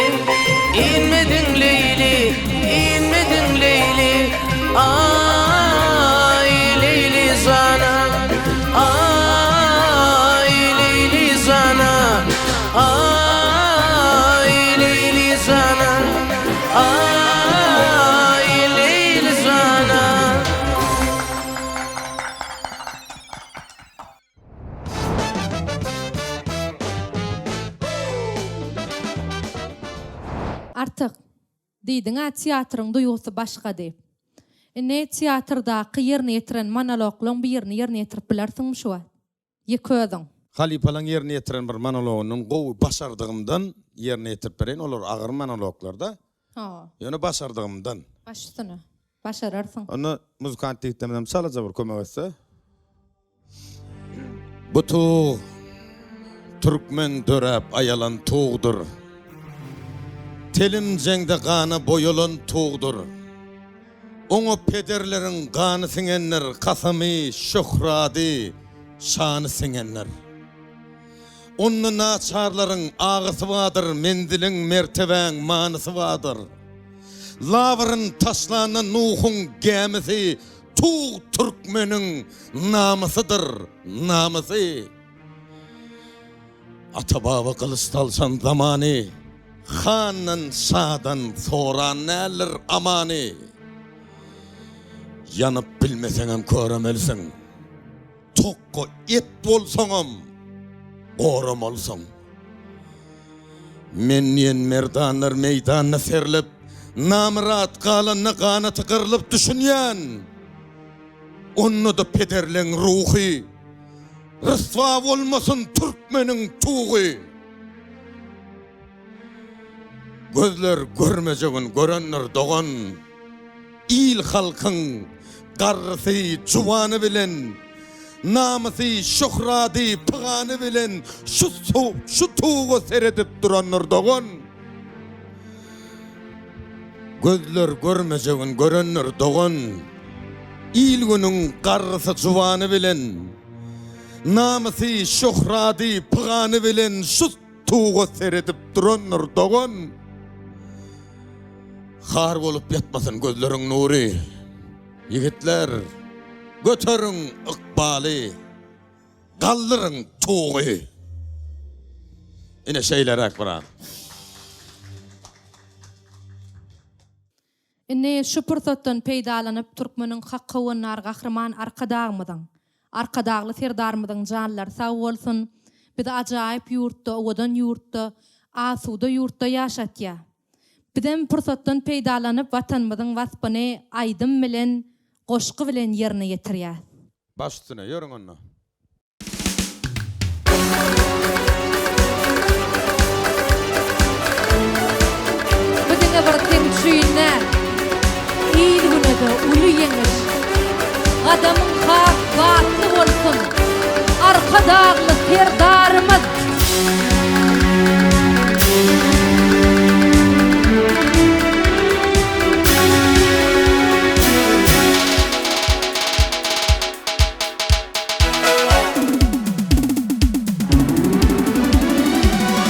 Inmediň Leýli Inmediň Leýli Aý Leýli jana Aý Leýli jana Aý Leýli jana Aý Leýli jana. Artyk, diýdiň-ä teatryň duýgusy başga diýip. Indi teatrdaky ýerine ýetiren monologlaň birini ýerine ýetirip bilersiňmi şu wagt? Ýeke özüň. Halypalaň ýerine ýetiren bir monologyndan gowy başardygymdan ýerine ýetirip bereýin, olar agyr monologlar-da. Hawa. Ýöne başardygymdan. Baş üstüne. Başararsyň. Onda muzykant ýigitlerimizem çalaja bir kömek etse. Bu tug türkmen döräp aýalan tugdur. Telim jeňde gana boýalan tugdur. Oňa pederleriň gany siňendir, kasamy, şöhrady, şany siňendir. Onda naçarlaryň agysy bardyr, menziliň, mertebäň manysy bardyr. Labyryn taşlanda Nuhuň gämisi Tug türkmeniň namysydyr, namysy. Ata-baba gylyç salşan zamany, Handan, şadan soran däldir amany. Ýanyp bilmeseňem köremelisiň. Tokga et bolsaňam goramalysyň. Men diýen merdanlar meýdanda serlip, Namyrat galanda ganaty gyrlyp düşünýän. Onda-da pederleň ruhy, Ryswa bolmasyn türkmeniň tugy. Gözler görmejegin görendir dogan. Il-halkyň garrysy, juwany bilen, Namysy, şöhrady, pygany bilen Şu şu tuga seredip durandyr dogan. Gözler görmejegin görendir dogan. Il-günüň garrysy, juwany bilen, Namysy, şöhrady, pygany bilen Şu Tuga seredip durandyr dogan. Har bolup ýatmasyn gözleriň nury. Ýigitler, göteriň ykbaly, galdyryň tugy. Ine şeýleräk biraz. Indi şu pursatdan peýdalanyp türkmeniň hak howandary Gahryman Arkadagymyzyň, Arkadagly Serdarymyzyň janlary sag bolsun, bizi ajaýyp ýurtda, owadan ýurtda, asuda ýurtda ýaşatýar. Bizem pursatdan peýdalanyp Watanymyzyň waspyny aýdym bilen, goşgy bilen ýerine ýetirýäs. Baş üstüne, ýörüň onda. Bu diňe bir seň üçin däl, il-güne-de uly ýeňiş. Gadamyň has batly bolsun, Arkadagly Serdarymyz!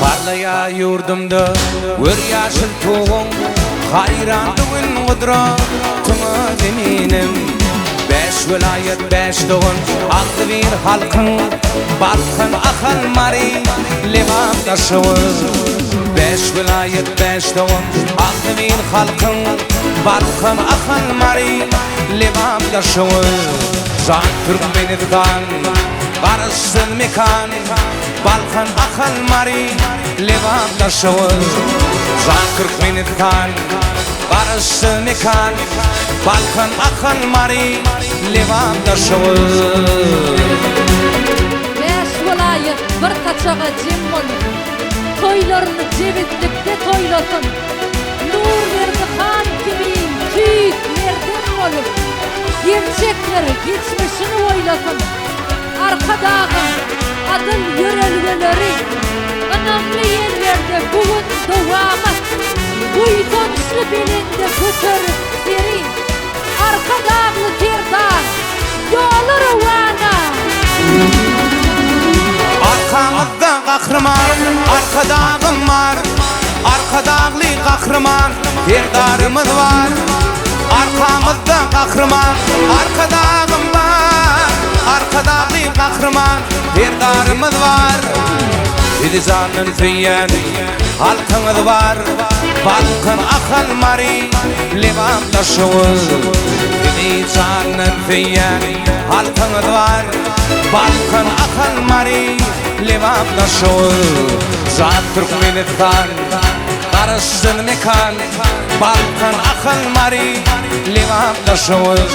Parlaýar ýurdumda gör ýaşyl tuguň, Haýran bu gün gudratyňa zeminem. Bäş welaýat, bäş dogan, agzybir halkyň, Balkan, Ahal, Mary, Lebap, Daşoguz. Bäş welaýat, bäş dogan, agzybir halkyň, Balkan, Ahal, Mary, Lebap, Daşoguz. Jan Türkmenistan, Garaşsyz mekan, Balkan, Ahal, Mary, Lebap, Daşoguz. Jan Türkmenistan. Garaşsyz mekan, Balkan, Ahal, Mary, Lebap, Daşoguz. Bäş welaýat bir saçaga jem bolup, toýlaryny jebislikde toýlasyn. Nurberdi han kimin tüýs merdem bolup, gerçekdir geçmişini oýlasyn. Arkadagyň adyl ýörelgeleri ynamly ýellerde bu gün dowamat, buýsançly belende göterip seri, Arkadagly Serdar, ýola rowana! Arkamyzda Gahryman Arkadagym bar, Arkadagly Gahryman Serdarymyz bar. Arkamyzda Gahryman Arkadagym bar, Arkadagly Gahryman Serdarymyz bar. Sizi jandan söýýän halkyňyz bar, Balkan, Ahal, Mary, Lebap, Daşoguz. Sizi jandan söýýän halkyňyz bar, Balkan, Ahal, Mary, Lebap, Daşoguz. Jan Türkmenistan, Garaşsyz mekan, Balkan, Ahal, Mary, Lebap, Daşoguz.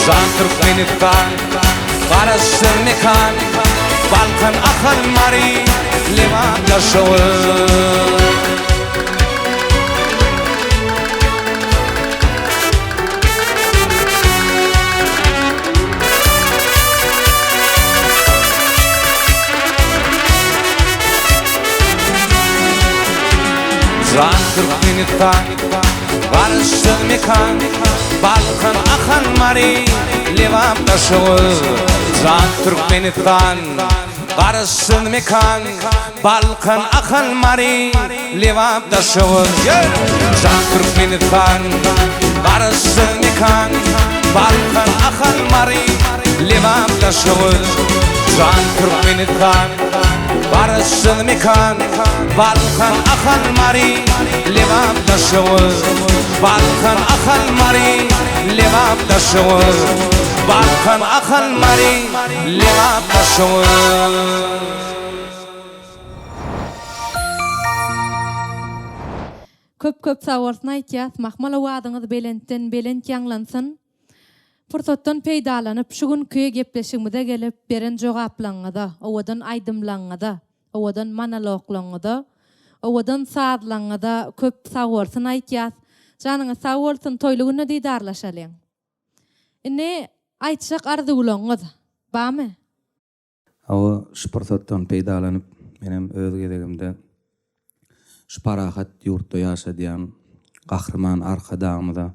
Jan Türkmenistan, Garaşsyz mekan, Balkan, Ahal, Mary, Lebap, Daşoguz. Jan Türkmenistan, Garaşsyz mekan, Balkan, Ahal, Mary, Lebap, Daşoguz. Jan Türkmenistan, Garaşsyz mekan, Balkan, Ahal, Mary, Lebap, Daşoguz. Jan Türkmenistan, Garaşsyz mekan, Balkan, Ahal, Mary, Lebap, Daşoguz. Jan Türkmenistan, Garaşsyz mekan, Balkan, Ahal, Mary, Lebap, Daşoguz. Balkan, Ahal, Mary, Lebap, Daşoguz. Balkan, Ahal, Mary, Lebap, Daşoguz. Köp köp sagbolsun aýtýas Mahmal owazyňyz belentden belent ýaňlansyn. Pursatdan peýdalanyp şu günki gepleşigimize gelip beren jogaplaňyza, owadan aýdymlaňyza, owadan monologlaňyza, owadan sazlaňyza köp sagbolsun aýtýas. Janyňyz sag bolsun toýly günde didarlaşalyň. Indi aýtjak arzuwlaňyz bamy? Hawa, şu pursatdan peýdalanyp, menem öz gezegimde şu parahat ýurtda ýaşadýan Gahryman Arkadagymyza,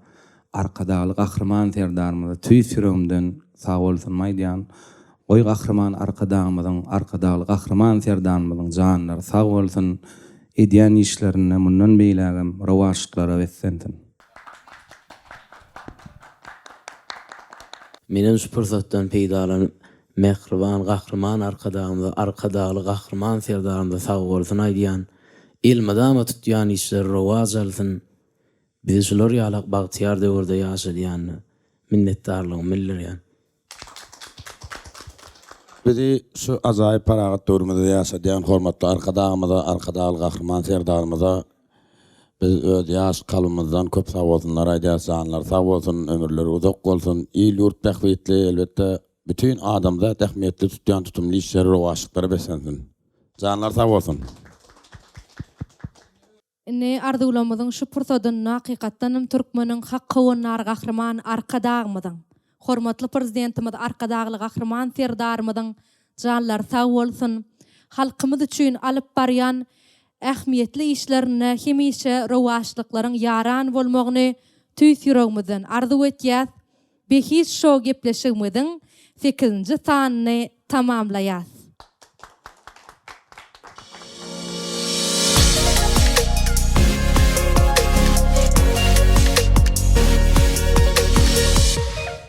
Arkadagly Gahryman Serdarymyza tüýs ýüregimden sagbolsunymy aýdýan. Goý, Gahryman Arkadagymyzyň, Arkadagly Gahryman Serdarymyzyň janlary sag bolsun, edýän işlerinde mundan beýlägem rowaçlyklara beslensin! Menem şu pursatdan peýdalanyp, Mähriban Gahryman Arkadagymyza, Arkadagly Gahryman Serdarymyza sagbolsun aýdýan. Elmydama tutýan işleri rowaç alsyn. Bizi şular ýalak bagtyýar döwürde ýaşadýanyna minnetdarlygymy bildirýän. Bizi şu ajaýyp parahat döwrümizde ýaşadýan hormatly Arkadagymyza, Arkadagly Gahryman Serdarymyza biz öz ýaş kalbymyzdan köp sagbolsunlar aýdýarys. Janlary sag bolsun, ömürleri uzak bolsun, il-ýurt bähbitli, elbetde, bütin adamzat ähmiýetli tutýan tutumly işleri rowaçlyklara beslensin. Janlary sag bolsun! Indi arzuwlarymyzyň şu pursadynda hakykatdanam türkmeniň hak howandary Gahryman Arkadagymyzyň, hormatly Prezidentimiz Arkadagly Gahryman Serdarymyzyň janlary sag bolsun, halkymyz üçin alyp barýan ähmiýetli işlerinde hemişe rowaçlyklaryň ýaran bolmagyny tüýs ýüregimizden arzuw etýäs. Behişt şou gepleşigimiziň sekizinji sanyny tamamlaýas.